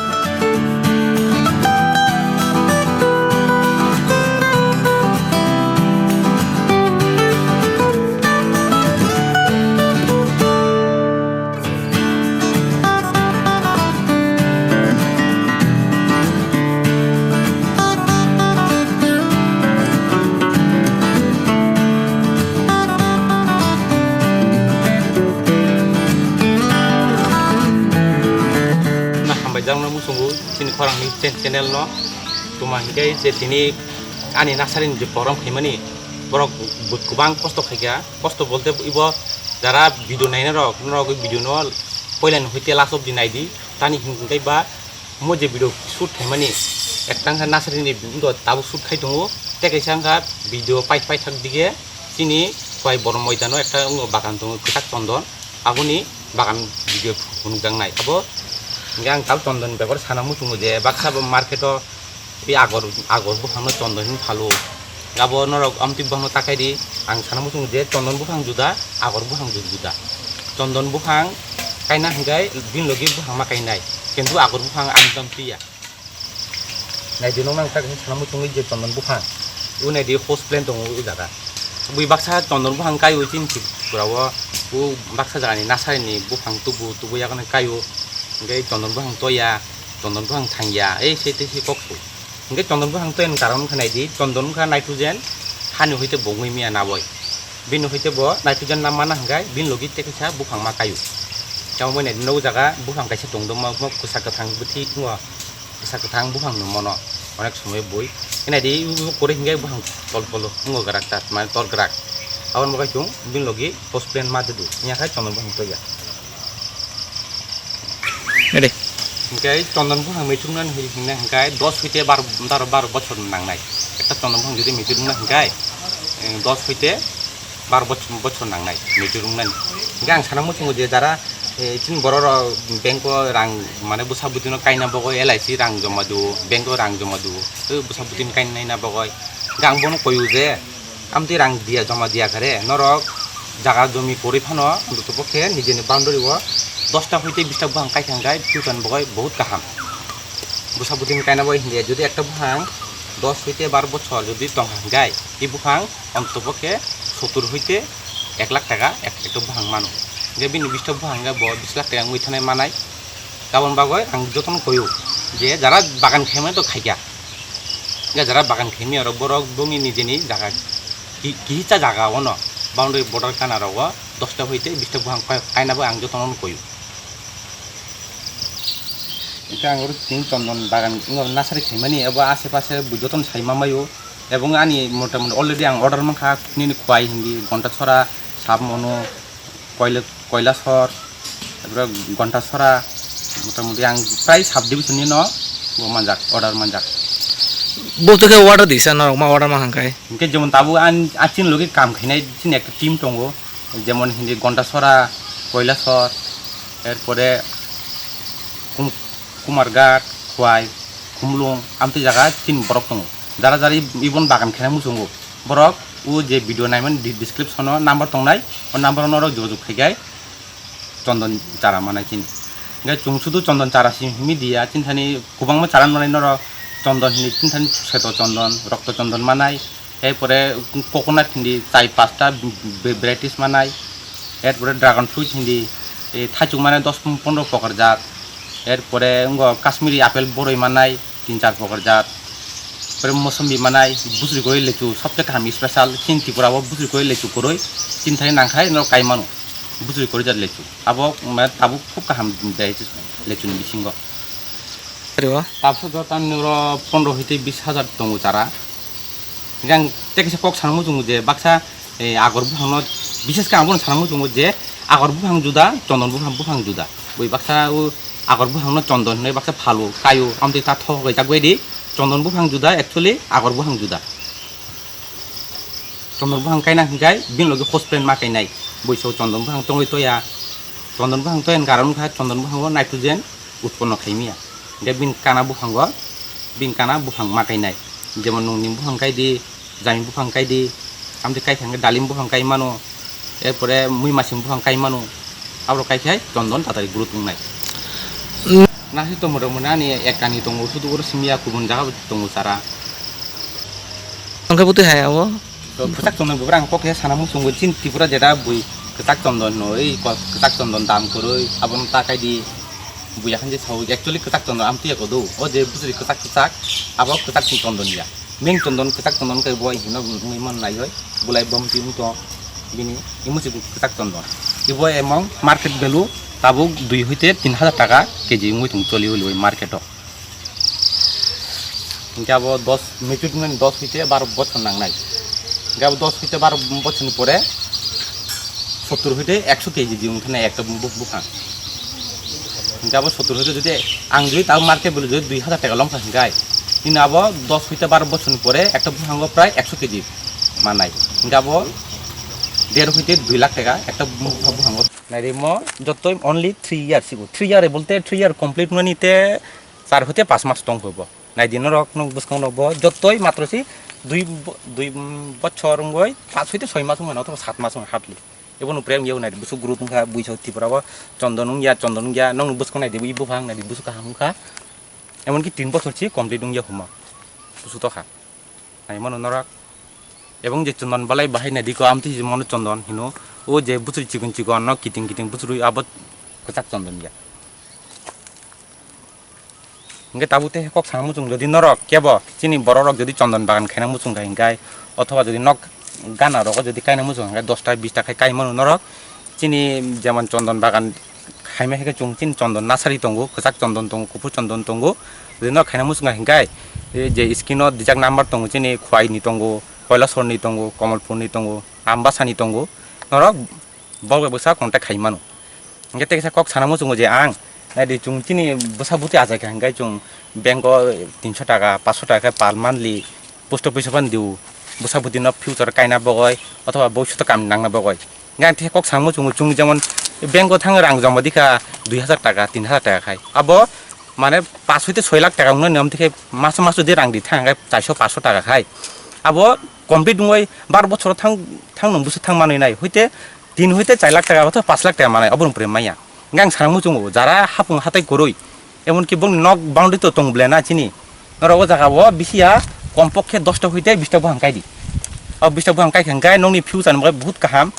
Na hambai jakno muchungo chini khorang ni chen-, channel no. Tuma hinkhe je tini ani nasarini je program khaimani borok bo kwbang kosto khaikha, kosto bolte ibo jara video nainai rok, norok video no poila ni hoite last obdi naidi, tani hinkhe ba mo je video shoot khaimani ekta wngkha nasarini video tabuk shoot khai tongo, tei kaisa wngkha video pai paithak dige chini Khwai Boro Moidano ekta wngo bagan tongo kwchak chondon. Aboni bagan video phunukjaknai. Abo hingke ang tabuk chondon ni bepar sana muchungo je baksa bo market o tei agor, agor buphang no chondon hini phalo. Abo norok amtwi buphang no takai di, ang sana muchungo je chondon buphang juda, agor buphang ju-, juda. Chondon buphang kaina hingke bini logi buphang ma kainai, kintu agor buphang ang tong piya. Naidi nokna ang tak sana muchungwi je chondon buphang. Ibo naidi host plant tongo o jaga. Bui baksa chondon buphang kaio chini Tripura o. O baksa jagani nasari ni buphang tubu, tubu yago nai kaio. Hingke chondon buphang toya, chondon buphang thangya, ei se tei se kok su. Hingke chondon buphang toya ni karon wngkha naidi, chondon wngkha nitrogen, hani hoite bo wngwi maya naboi. Bini hoite bo nitrogen na mana hingke bini logi tei kaisa buphang ma kaio. Tamo naidi nogo jaga buphang kaisa tongdoma, mo kwsa kwthang bwtwi tongo. Bwsa kwthang buphang no mono onek somoi bui. Ina di u, u kore hingke buphang tol polo, ngo grak ta, mane tor grak. Aboni bagwi chwng bini logi host plant ma dudu. Nya khai chondon buphang toya. Ede. Hingke chondon buphang metung nan hingke dos hoite bar, bar, bar bochor nangnai. Ekta chondon buphang jodi metung na hingke, eh, dos hoite bar bochor, bochor nangnai, meeting rwngnani. Hingke ang sana muchungo je jara, eh, chini borok rok bank o rang, mane bwsa bwtwi no kaina bagwi L I C rang joma do, bank o rang joma do, tei bwsa bwtwi no kaina naina bagwi. Hingke ang bono koyo je, amtwi rang diya, joma diya khe re, norok jaga jomi kwrwi phano, ontotopokhe nijeni boundary o dosta hoite bista buphang kaithang khai future ni bagwi bahut kaham. Bwsa bwtwi ni kaina bagwi hindia, jodi ekta buphang dos hoite bar bochor jodi tongkha hingke, i buphang ontotopokhe sottur hoite ek lakh taka ek, ekta buphang mano. Hingke bini bisto buphang hingke bo bish lakh taka wngwi thanai manai. Aboni bagwi ang jotono koyo je jara bagan khaimani to khaikha. Hingke jara bagan khaimani aro borok bongni nijeni jaga ki-, kihisa jaga ono boundary border kana rogo dosta hoite bisto buphang kai-, kaina bagwi ang jotono koyo. Hingke ang oro tini chondon bagan wngkha nasari khaimani, abo ashe pashe bo jotono sai ma maio. Ebong ani mota moti already ang order mankha, nini khwai hindi, gonta chora, sab mono, Koila-, Koilasor, taipore Gontasora, motamuti ang prai sub division ni no bo manjak, order manjak. Bo to khe order disa, norok ma order ma hangkai. Hinkhe jemon tabuk ang, ang chini logi kam khainai chini ekta team tongo, jemon hindi Gontasora, Koilasor, erpore Kum-, Kumarghat, Khwai, Khumlung, amtwi jaga chini borok tongo. Jara jara i-, ibon bagan khaina muchungo. Borok o je video naimani di-, description o number tongnai, o number o norok jogajog khaikhai chondon chara manai chini. Hinkhe chwng sudu chondon chara si himi diya, chini thani kwbangma chara manai norok chondon hini, chini thani seto chondon, rokto chondon manai, erpore coconut hindi chai pasta b-, b-, varieties manai, erpore dragon fruit hindi, eh, thaichuk manai dos pondro prokar jat, erpore wngkha Kashmiri apple boroi manai, tin char prokar jat. Pore mosombi manai, bujri kwrwi lechu, sobse kaham special, chini Tripura o bujri kwrwi lechu kwrwi, chini thani nangkhai norok kai mano, bujri kwrwi jat lechu. Abo, ma, tabuk khub kaham de lechu ni bisingo. Ari o? Tabuk do tamni oro pondro hoite bis hajar tongo chara. Hinkhe ang tei kaisa kok sana muchungo je baksa, eh, agor buphangno, bises khe ang bono sana muchungo je agor buphang juda, chondon buphang, buphang juda. Bui baksa o agor buphangno chondon hinwi baksa phalo, kaio, amtwi ta thok bai jak bai di. Chondon buphang juda, actually agor buphang juda. Chondon buphang kaina hinkhai bini logi host plant ma kainai. Buiso chondon buphang tongwi toya. Chondon buphang toya ni karon wngkha chondon buphango nitrogen utponno khaimya. Hinkhe bini kana buphango, bini kana buphang ma kainai. Jemon nungni buphang kaidi, jami buphang kaidi, amtwi kaikha hwnkhe dalim buphang kai mano, erpore mui masing buphang kai mano, aborok kaikhai chondon tatari growth wngnai. Nasi tongo rwmani ani ekani tongo, sudu oro simiya kubun jaga bo tongo chara. Hwnkhe bwtwi hai abo? To kwchak chondon bwbrang kok khe sana muchungo chini Tripura jeta bui kwchak chondon hino, ei kwchak chondon dam kwrwi, abono ta kaidi buya khan je sao, actually kwchak chondon amtwi ya kodo, o je bwswri kwchak kwchak, abo kwchak chondon ya. Main chondon, kwchak chondon khe bo hino wngwi man nai hoi, bulai bomti wngtong bini, imo se kwchak chondon. Ibo emong market value tabuk dui hoite tin hajar taka K G wngwi tong choli uli market o. Hinkhe abo dos, mature wngmani dos hoite baro bochor nangnai. Hinkhe abo dos hoite baro bochorni pore sottur hoite ekso K G di wngkha na ekta bu-, buphang. Hinkhe abo sottur hoite jodi ang jodi tabo market value jodi dui hajar taka longkha hinkhai, nini abo dos hoite baro bochorni pore ekta buphango prai ekso K G mannai. Hinkhe abo der hoite dui lakh taka ekta bu-, buphango. Nairimo jotoi only three years sigo. Three year bolte three year complete wngnani te char hoite panch mas tongkha bo. Naidi norok, nwng bwskango bo jotoi matro si dui bo-, dui, mm, bochor wngwi panch hoite soi mas wngmano, othoba sat mas wngmano hardly. Ebo nw phreng yau naidi, busu growth wngkha, buiso Tripura o chondon wngya, chondon wngya, nokni bwskango naidi, bui buphang naidi, busu kaham wngkha. Emonki tin bochor si complete wngya huma. Busu tokha. Naimano norok. Ebong je chondon balai bahai naidi ko, amtwi si mano chondon hino. O je buchuri chikon chikon no kiting kiting buchuri abo kwchak chondon ya. Hinkhe tabuk tei kok sana muchung, jodi norok kebo chini borok rok jodi chondon bagan khaina muchung kha hinkhe, othoba jodi nok gana rogo jodi kaina muchung kha hinkhe, dosta bista khai kai mano norok. Chini jemon chondon bagan khaima hai khe chwng chini chondon nasari tongo, kwchak chondon tongo, kuphur chondon tongo. Jodi norok khaina muchung kha hinkhe, e je screen o dijak number tongo, chini Khwai ni tongo, Koilasor ni tongo, Kamalpur ni tongo, Ambasa ni tongo. Norok Bo bai bwsa contact khai mano. Hinkhe tei kaisa kok sana muchungo je ang, naidi chwng chini bwsa bwtwi achai kha hinkhe chwng bank o tinso taka, panso taka khe per monthly post office o phano diu. Bwsa bwtwi no future kaina bagwi othoba bhobishoto kam nangna bagwi. Hinkhe ang tei kok sana muchungo chwng jemon bank o thang rang joma dikha dui hajar taka, tin hajar taka khai. Abo mane panch hoite soi lakh taka wngna niyom, tei khe maso maso de rang di thang khe charso panso taka khai. Abo complete wngwi bar bochor thang, thang nung bwswk thang manwi nai. Hoite tin hoite char lakh taka, othoba panch lakh taka manai, obo rwng pore manya. Hinkhe ang sana muchungo, jara hapung hatai kwrwi, emonki bongni nok boundary to tong ble na chini. Norok o jaga o bisi ya, kompok khe dosta hoite bista buphang kai di. O bista buphang kai khe hinkhe nokni future ni bagwi buhut kaham.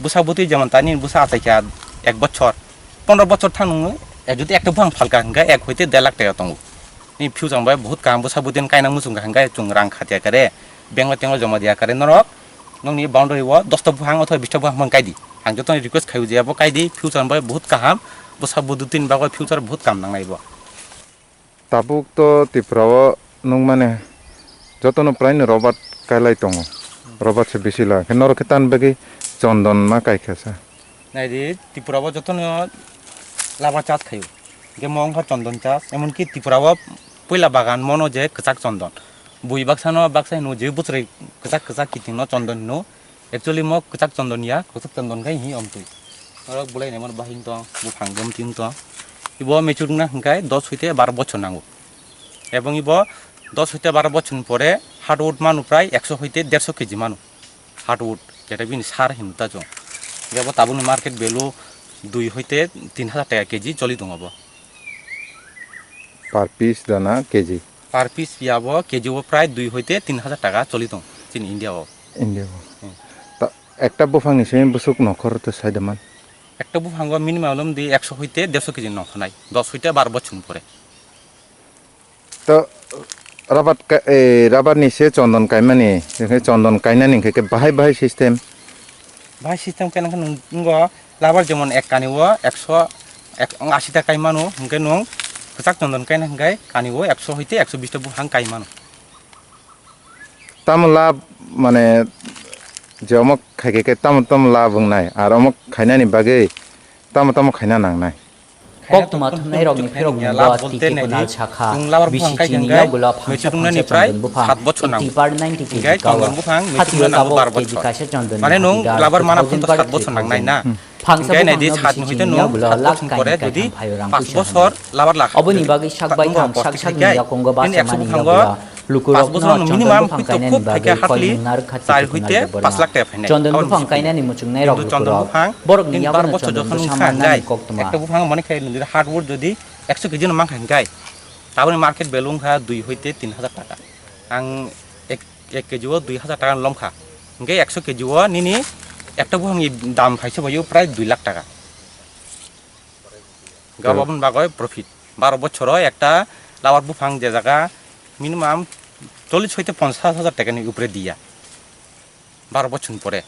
Bwsa bwtwi jemon tani bwsa achai kha ek bochor, pondro bochor thang nung, eh, jodi ekta buphang phalka hinkhe ek hoite der lakh taka tongo. Ni future ni bagwi buhut kaham, bwsa bwtwi kaina muchung kha hinkhe chwng rang khatia khe re, bank o tengo joma diya khe re norok. Nokni boundary o dosta buphang othoba bista buphang phang kai di. Ang jotono request khaio je abo kai di, future ni bagwi buhut kaham, bwsa bwdwtwini bagwi future buhut kaham nangnai bo. Tabuk to Tripura o nukmani jotono prai no rubber kailai tongo. Rubber se bisi la. Khe norok khe tan bagwi chondon ma kai kha sa. Naidi, Tripura o jotono labar chas khaio. Hingke mo wngkha chondon chas, emonki Tripura o puila bagan mono je kwchak chondon. Bui baksano baksa hino je bwchwrai kwchak kwchak kitingno chondon hino. Actually mo kwchak chondon ya, kwchak chondon khai hi omtwi. Norok bulai naimano bahing tong, buphang gom ting tong. Ibo mature wngna hingkai dos hoite baro bochor nango. Ebong ibo dos hoite baro bochor ni pore hardwood manu prai ekso hoite derso keji manu. Hardwood, jeta bini sar hinwi ta chwng. Hingke bo tabukni market value dui hoite tin hajar taka keji choli tongo bo. Per piece da na keji? Per piece ya bo keji o prai dui hoite tin hajar taka choli tong chini India o. India o. Hmm. Ta ekta buphang ni simi busuk nokhor to sai da man? Ekta buphango minimum olom di ekso hoite derso keji nongkhornai, dos hoite baro bochor ni pore. To rabat ka-, eh, rabat ni se chondon kaimani, hingke chondon kainani hingke bahai bahai system. Bahai system kainang khe nwng, nwng labar jemon ek kani o ekso, ek, asi ta kai mano, hingke nwng kwchak chondon kaina hingke kani o ekso hoite ekso bis ta buphang kai mano. Tamo lab, mane, je omo khaikhe khe tamo tamo lab wngnai, ar omo khainani bagwi tamo tamo khaina nangnai. Kok tuma thumnai rokni phirok mungbo tiki kunal sakha, bisi chini yagulo phangsa phangsa chondon buphang, eighty per ninety keji kao. Hatio tabok keji kaisa chondon buphang dam two thousand per keji. Phangsa buphangno bisi chini yagulo lakh kainwi kaitham phaio rang puisa hwnwi. Oboni bagwi sak baithang sak sakni yakungo bachamani yagulo lukurokno chondon buphang kainani bagwi koimung narwkha tiki kunal debbarma. Chondon buphang kainani muchungnai rok lukurok borokni yagulo chondon bwsa mannani koktwma. Ekta buphang mani khai nini hardwood jodi ekso keji no mankha hingkai, taboni market value wngkha dui hoite tin hajar taka. Ang ek, ek keji o dui hajar taka lomkha. Hingke ekso keji o nini ekta buphangni dam phaisa baio prai dui lakh taka. Gabo aboni bagoi profit. Baro bochoro ekta labar buphang je jaga minimum chollish hoite ponchash hajar taka ni upre diya. Baro bochorni pore.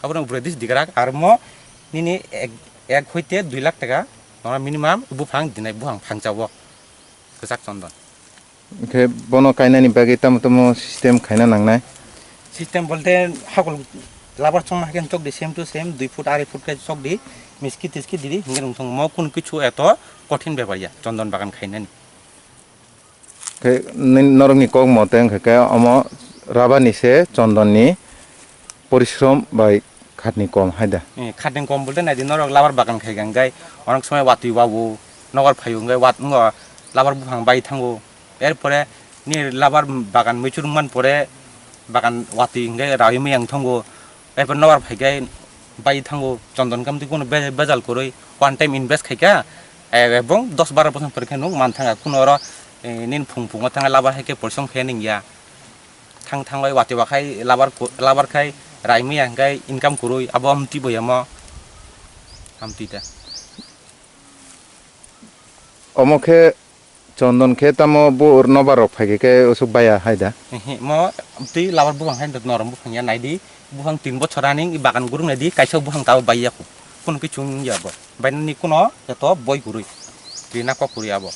Aboni upre dis digrak ar mo nini ek, ek hoite dui lakh taka nora minimum buphang dinai buphang phangcha o. Kwchak chondon. Hingke bono kainani bagwi tamo tamo system khaina nangnai? System bolte hakol labar chongma hai khe chokdi same to same dui foot arai foot khe chokdi miski tiski didi hingke nwng thung mo kun kichu eto kothin bepar ya chondon bagan khainani. Khe norokni kok mote wngkha khe omo rabar ni se chondon ni porishrom bai khatni kom hai da. Eh, khatni kom bolte naidi norok labar bagan khai hingkai onek somoi watwi wabo nogar phaio hingkai wat wngo labar buphang bai thango. Erpore ni labar bagan muichur man pore bagan watwi hingkai rawi miyang thango. Erpore nogar phaikai bai thango chondon kamtwi kuno be-, bejal kwrwi one time invest khaika, eh, ebong dos baro bosong pore khe nwng man thanga kuno oro, eh, nini phung phungo thanga labar hai khe porisrom khe ningya. Thang thanglai watwi wakhai labar ku-, labar khai raimaya hingkai income kwrwi abo amtwi boyamo amtwi ta. Omo khe chondon khe tamo bo nobar rok phaikhe khe usuk baya hai da? Ehe, mo amtwi labar buphang hai da norom buphang ya naidi buphang tin bochor running i bagan gurung naidi kaisa buphang tabo baiya khu kuno kichung ya bo bainani kuno eto boi kwrwi rina kok kwrwi abo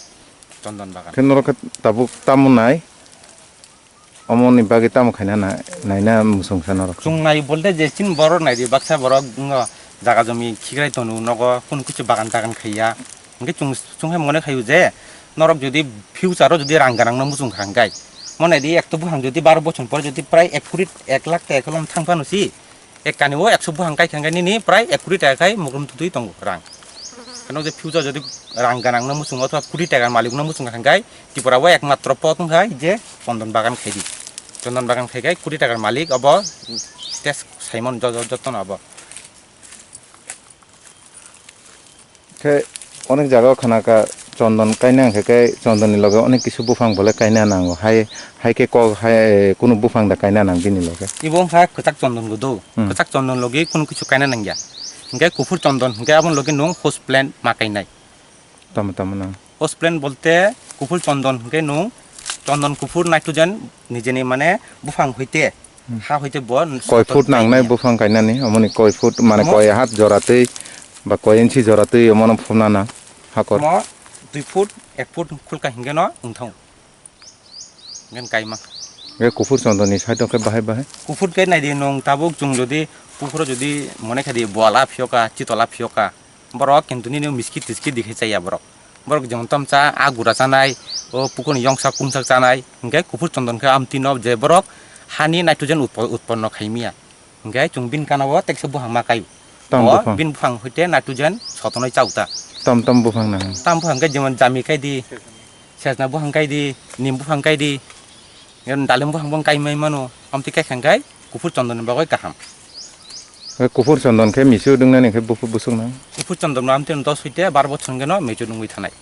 chondon bagan. Khe norok khe tabuk tamo nai? Omoni bagwi tamo khaina na-, naina muchung sa norok? Chwng nai bolte je chini borok nai di baksa borok wngkha jaga jomi khigrai tonu nogo kunu kichu bagan tagan khaiya. Hwnkhe chwng, chwng hai mone khaio je norok jodi future o jodi rang gwnang no muchung kha hwnkhe mo nai di ekto buphang jodi baro bochor pore jodi prai ek kuri ek lakh ta ekolom thang phano si. Ek kani o ekso buphang kai kha hwnkhe nini prai ek kuri taka khai mukrum twtwi tongo rang. Hwnkhe je future jodi rang gwnang no muchungo othoba kuri taka malik no muchung kha hwnkhe Tripura o ekmatro pot wngkha je chondon bagan khai di. Chondon bagan khai khai kuri takar malik obo test saimon jo-, jo-, jotono obo. Khe onek jaga o khana kha chondon kaina hwnkhe khe chondon ni loge onek kisu buphang bole kaina nango. Hai, hai khe kok hai kunu buphang da kaina nang bini loge. Ibo wngkha kwchak chondon go do. Hmm. Kwchak chondon logi kunu kisu kaina nangya. Hwnkhe kuphur chondon hwnkhe aboni logi nwng house plant ma kainai. Tamo tamo nang. House plant bolte kuphur chondon hwnkhe nwng chondon kuphur nitrogen nijeni mane buphang hoite, hmm, ha hoite bo koi foot nangnai buphang kainani, omoni koi foot mane koi hat jora twi ba koi inchi jora twi omono phunana hakor. Mo dui foot, ek foot khulka hingeno wngthang. Ngen kaima. Hwnkhe kuphur chondon ni side o khe bahai bahai. Kuphur khe naidi nwng tabuk chwng jodi pukhuro jodi mone khe di bola phiyoka, chitola phiyoka, borok kintu nini miski tiski di khe chaya borok. Borok jemon tom cha, a gura chanai, o pukhurni yongsa kungsak chanai, hwnkhe kuphur chondon khe amtwi no je borok hani nitrogen utpo-, utponno khai miya. Hwnkhe chwng bini gana o teksa buphang ma kai. Tam O buphang? Bini buphang hoite nitrogen sotonoi chao ta. Tam tam buphang nang? Tam buphang khe jemon jami kai di, sejna buphang kai di, nim buphang kai di, dalim buphang bo kai mai mano. Amtwi kai kha hwnkhe kuphur chondon ni bagwi kaham. Hwnkhe kuphur chondon khe misu dungnani khe buphur busuk nang? Kuphur chondon no amtwi dos hoite bar bochor hwnkhe no misu dungwi thanai.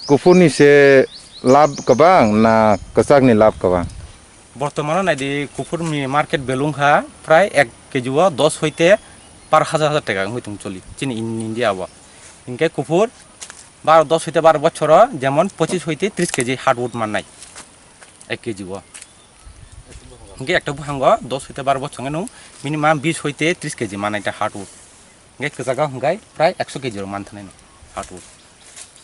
Kuphurni se lab kwbang na kwchakni lab kwbang? Bortomano naidi kuphurni market value wngkha prai ek kg o dos hoite bar hajar hajar taka wngwi tong choli chini in India o. Hinkhe kuphur baro dos hoite baro bochoro jemon pochis hoite tris kg hardwood mannai ek kg o. Hinkhe ekta buphango dos hoite baro bochor wngkhe nwng minimum bis hoite tris kg mannai ta hardwood. Hinkhe kwchago hinkhe prai ekso kg rok manthanai no hardwood.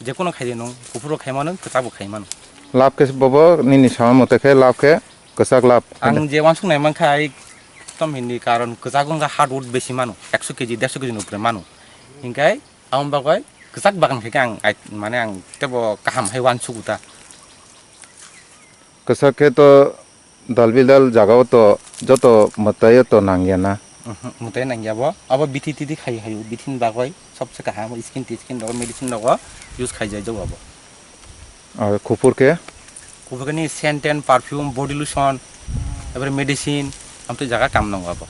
Jekono khaidi nwng kuphur bo khai mano, kwchak bo khai mano. Lab khe bobo nini sama mote khe lab khe kwchak lab. Ang je wansuk nai mankha ai tom hindi karon kwchak wngkha hardwood besi mano, ekso kg, derso kg ni upre mano. Hinkhe aboni bagwi kwchak bagan khe ang ai, mane ang tebo kaham hai wansugo ta. Kwchak khe to dal bidal jaga o to joto mwtai o to nangya na? Mhm, mwtai nangya bo. Abo bithi tithi khai hai, bithi ni bagwi sobse kaham skin tiskin rogo medicine rogo use khai jai jago abo. Ar kuphur khe? Kuphur khe ni scent and perfume, body lotion, ebare medicine, amtwi jaga kam nango abo.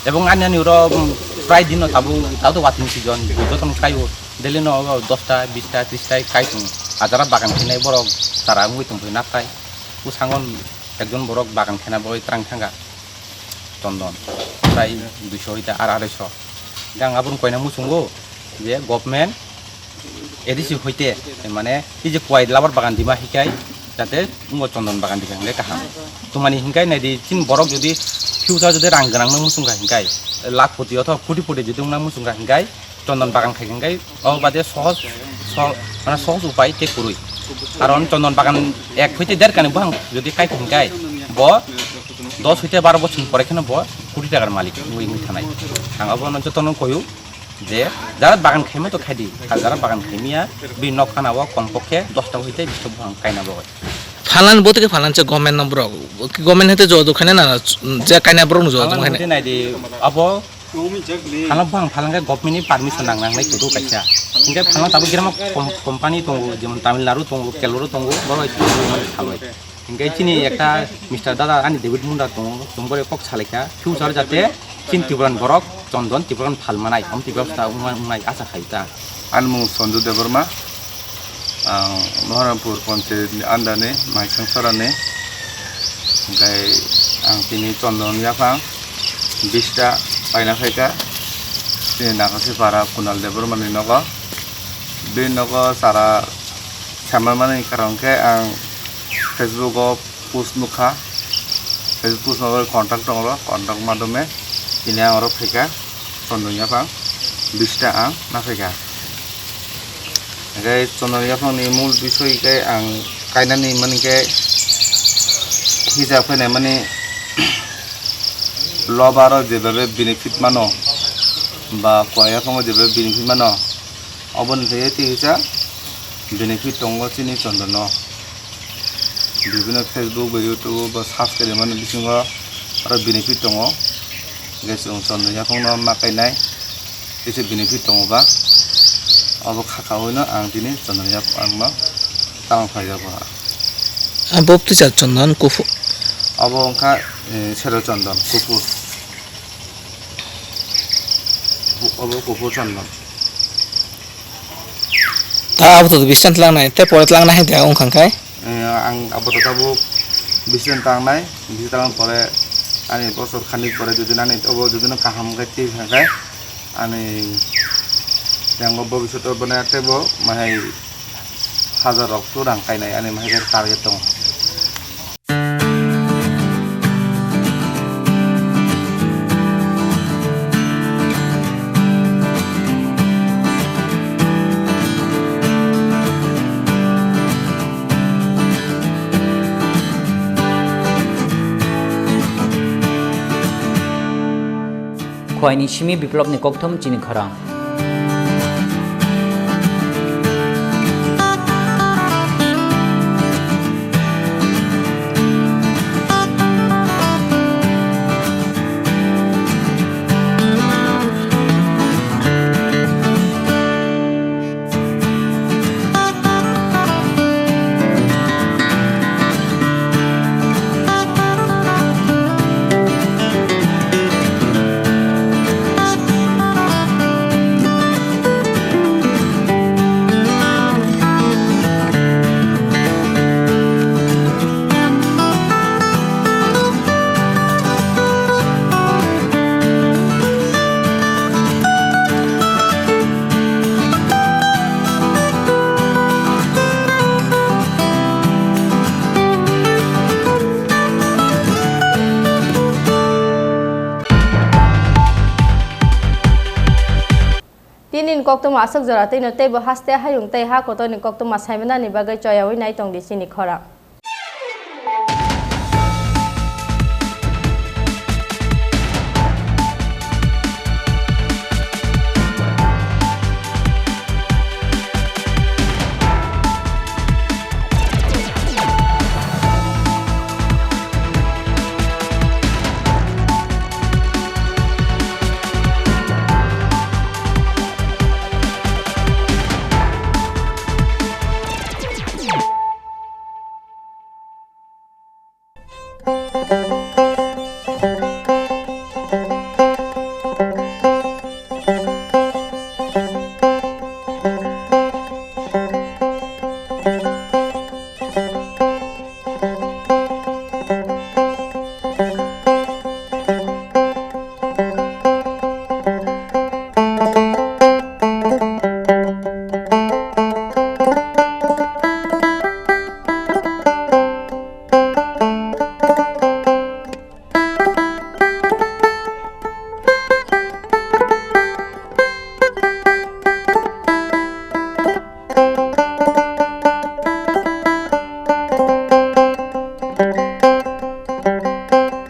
Ebong ani ani oro, um, prai dino tabuk, tabuk watwi season, jotono khaio, daily no dosta, bista, trista khai tongo. Ajara bagan khainai borok chara wngwi tongphai nakhai. Bwskango ekjon borok bagan khaina bagwi twrang thangkha. Chondon, prai duiso hoite ar araiso. Hingke ang abono koina muchungo je government A D C hoite, mane, ei je kuai labar bagan dima hikai, jate wngbo chondon bagan dikha hingke kaham. Tumani hingke naidi, chini borok jodi future jodi rang gwnang no muchungkha hingke, lakh poti othoba koti poti jodi wngna muchungkha hingke, chondon bagan khai hingke, o bade sohoj, so-, mane sohoj upai tei kwrwi. Karon chondon bagan ek hoite der kani buphang jodi kai hingke, bo dos hoite baro bochor pore kheno bo koti takar malik wngwi wngwi thanai. Ang abono jotono koyo je jara bagan khaima to khaidi, ar jara bagan khaimiya bini nok khana o kom pokhe dosta hoite bisto buphang kaina bagwi. Phalan bo tike phalan se government no borok, government hete jo do khane na je kaina borok no jo do Phalan khane. Hoite naidi abo Phalang buphang phalang khe government ni permission nang nangnai kudu kaisa. Hingke phalang tabuk grama com-, company tongo, jemon Tamil Nadu tongo, Kerala tongo, borok hai phaloi. Hingke chini ekta Mister Dada ani David Munda tongo, chwng borok kok salaikha, future jate chini Tripura ni borok chondon Tripura ni phal manai, amtwi bebostha wngma-, wngnai acha khai ta. Ani mung Sanju Debbarma. Ang Moharanpur Panchayat ni under ni Maisang Sora ni, hingke ang tini chondon yaphang bista paina phaikha, chini Nakasi para Kunal Debbarma ni nogo. Bini nogo chara samarmani karon khe ang Facebook o post nukha, Facebook post no contact tongo, contact madhyome tini ang oro phaikha, chondon yaphang bista ang naphaikha. Hingke chondon yaphang ni mul bisoi khe ang kainani mani khe hijab khe nai mani lobar o jebabe benefit mano ba koi yaphang o jebabe benefit mano, oboni khe tei kisa benefit tongo chini chondon no. Bibino Facebook ba YouTube ba search khaimani bisingo aro benefit tongo. Hingke chwng chondon yaphang no ma kainai, kisa benefit tongo ba, obo kha kha hoi no ang tini chondon yaphang no talang phai jago. Abo bwtwi char chondon kuphur. Abo wngkha, eh, sero chondon kuphur. Bu-, obo kuphur chondon. Ta abo to bista tlang nai, te pore tlang nai hai de wngkha khe. Eh, ang abo tabuk bisi jon tangnai, bisi tangnai pore ani bosor khani pore jodi ani obo jodi no kaham khe twi kha khe ani yang o bobisot o bwna teibo mahai hajar rok tu rang kainai ani mahai target tongo. Khoini simi biplopni kokthom chini khorang. Tini ni koktwma aswk jora twino teibo haste hayung tei ha kotorni koktwma saimanani bagwi choyaui nai tongdi chini khorang.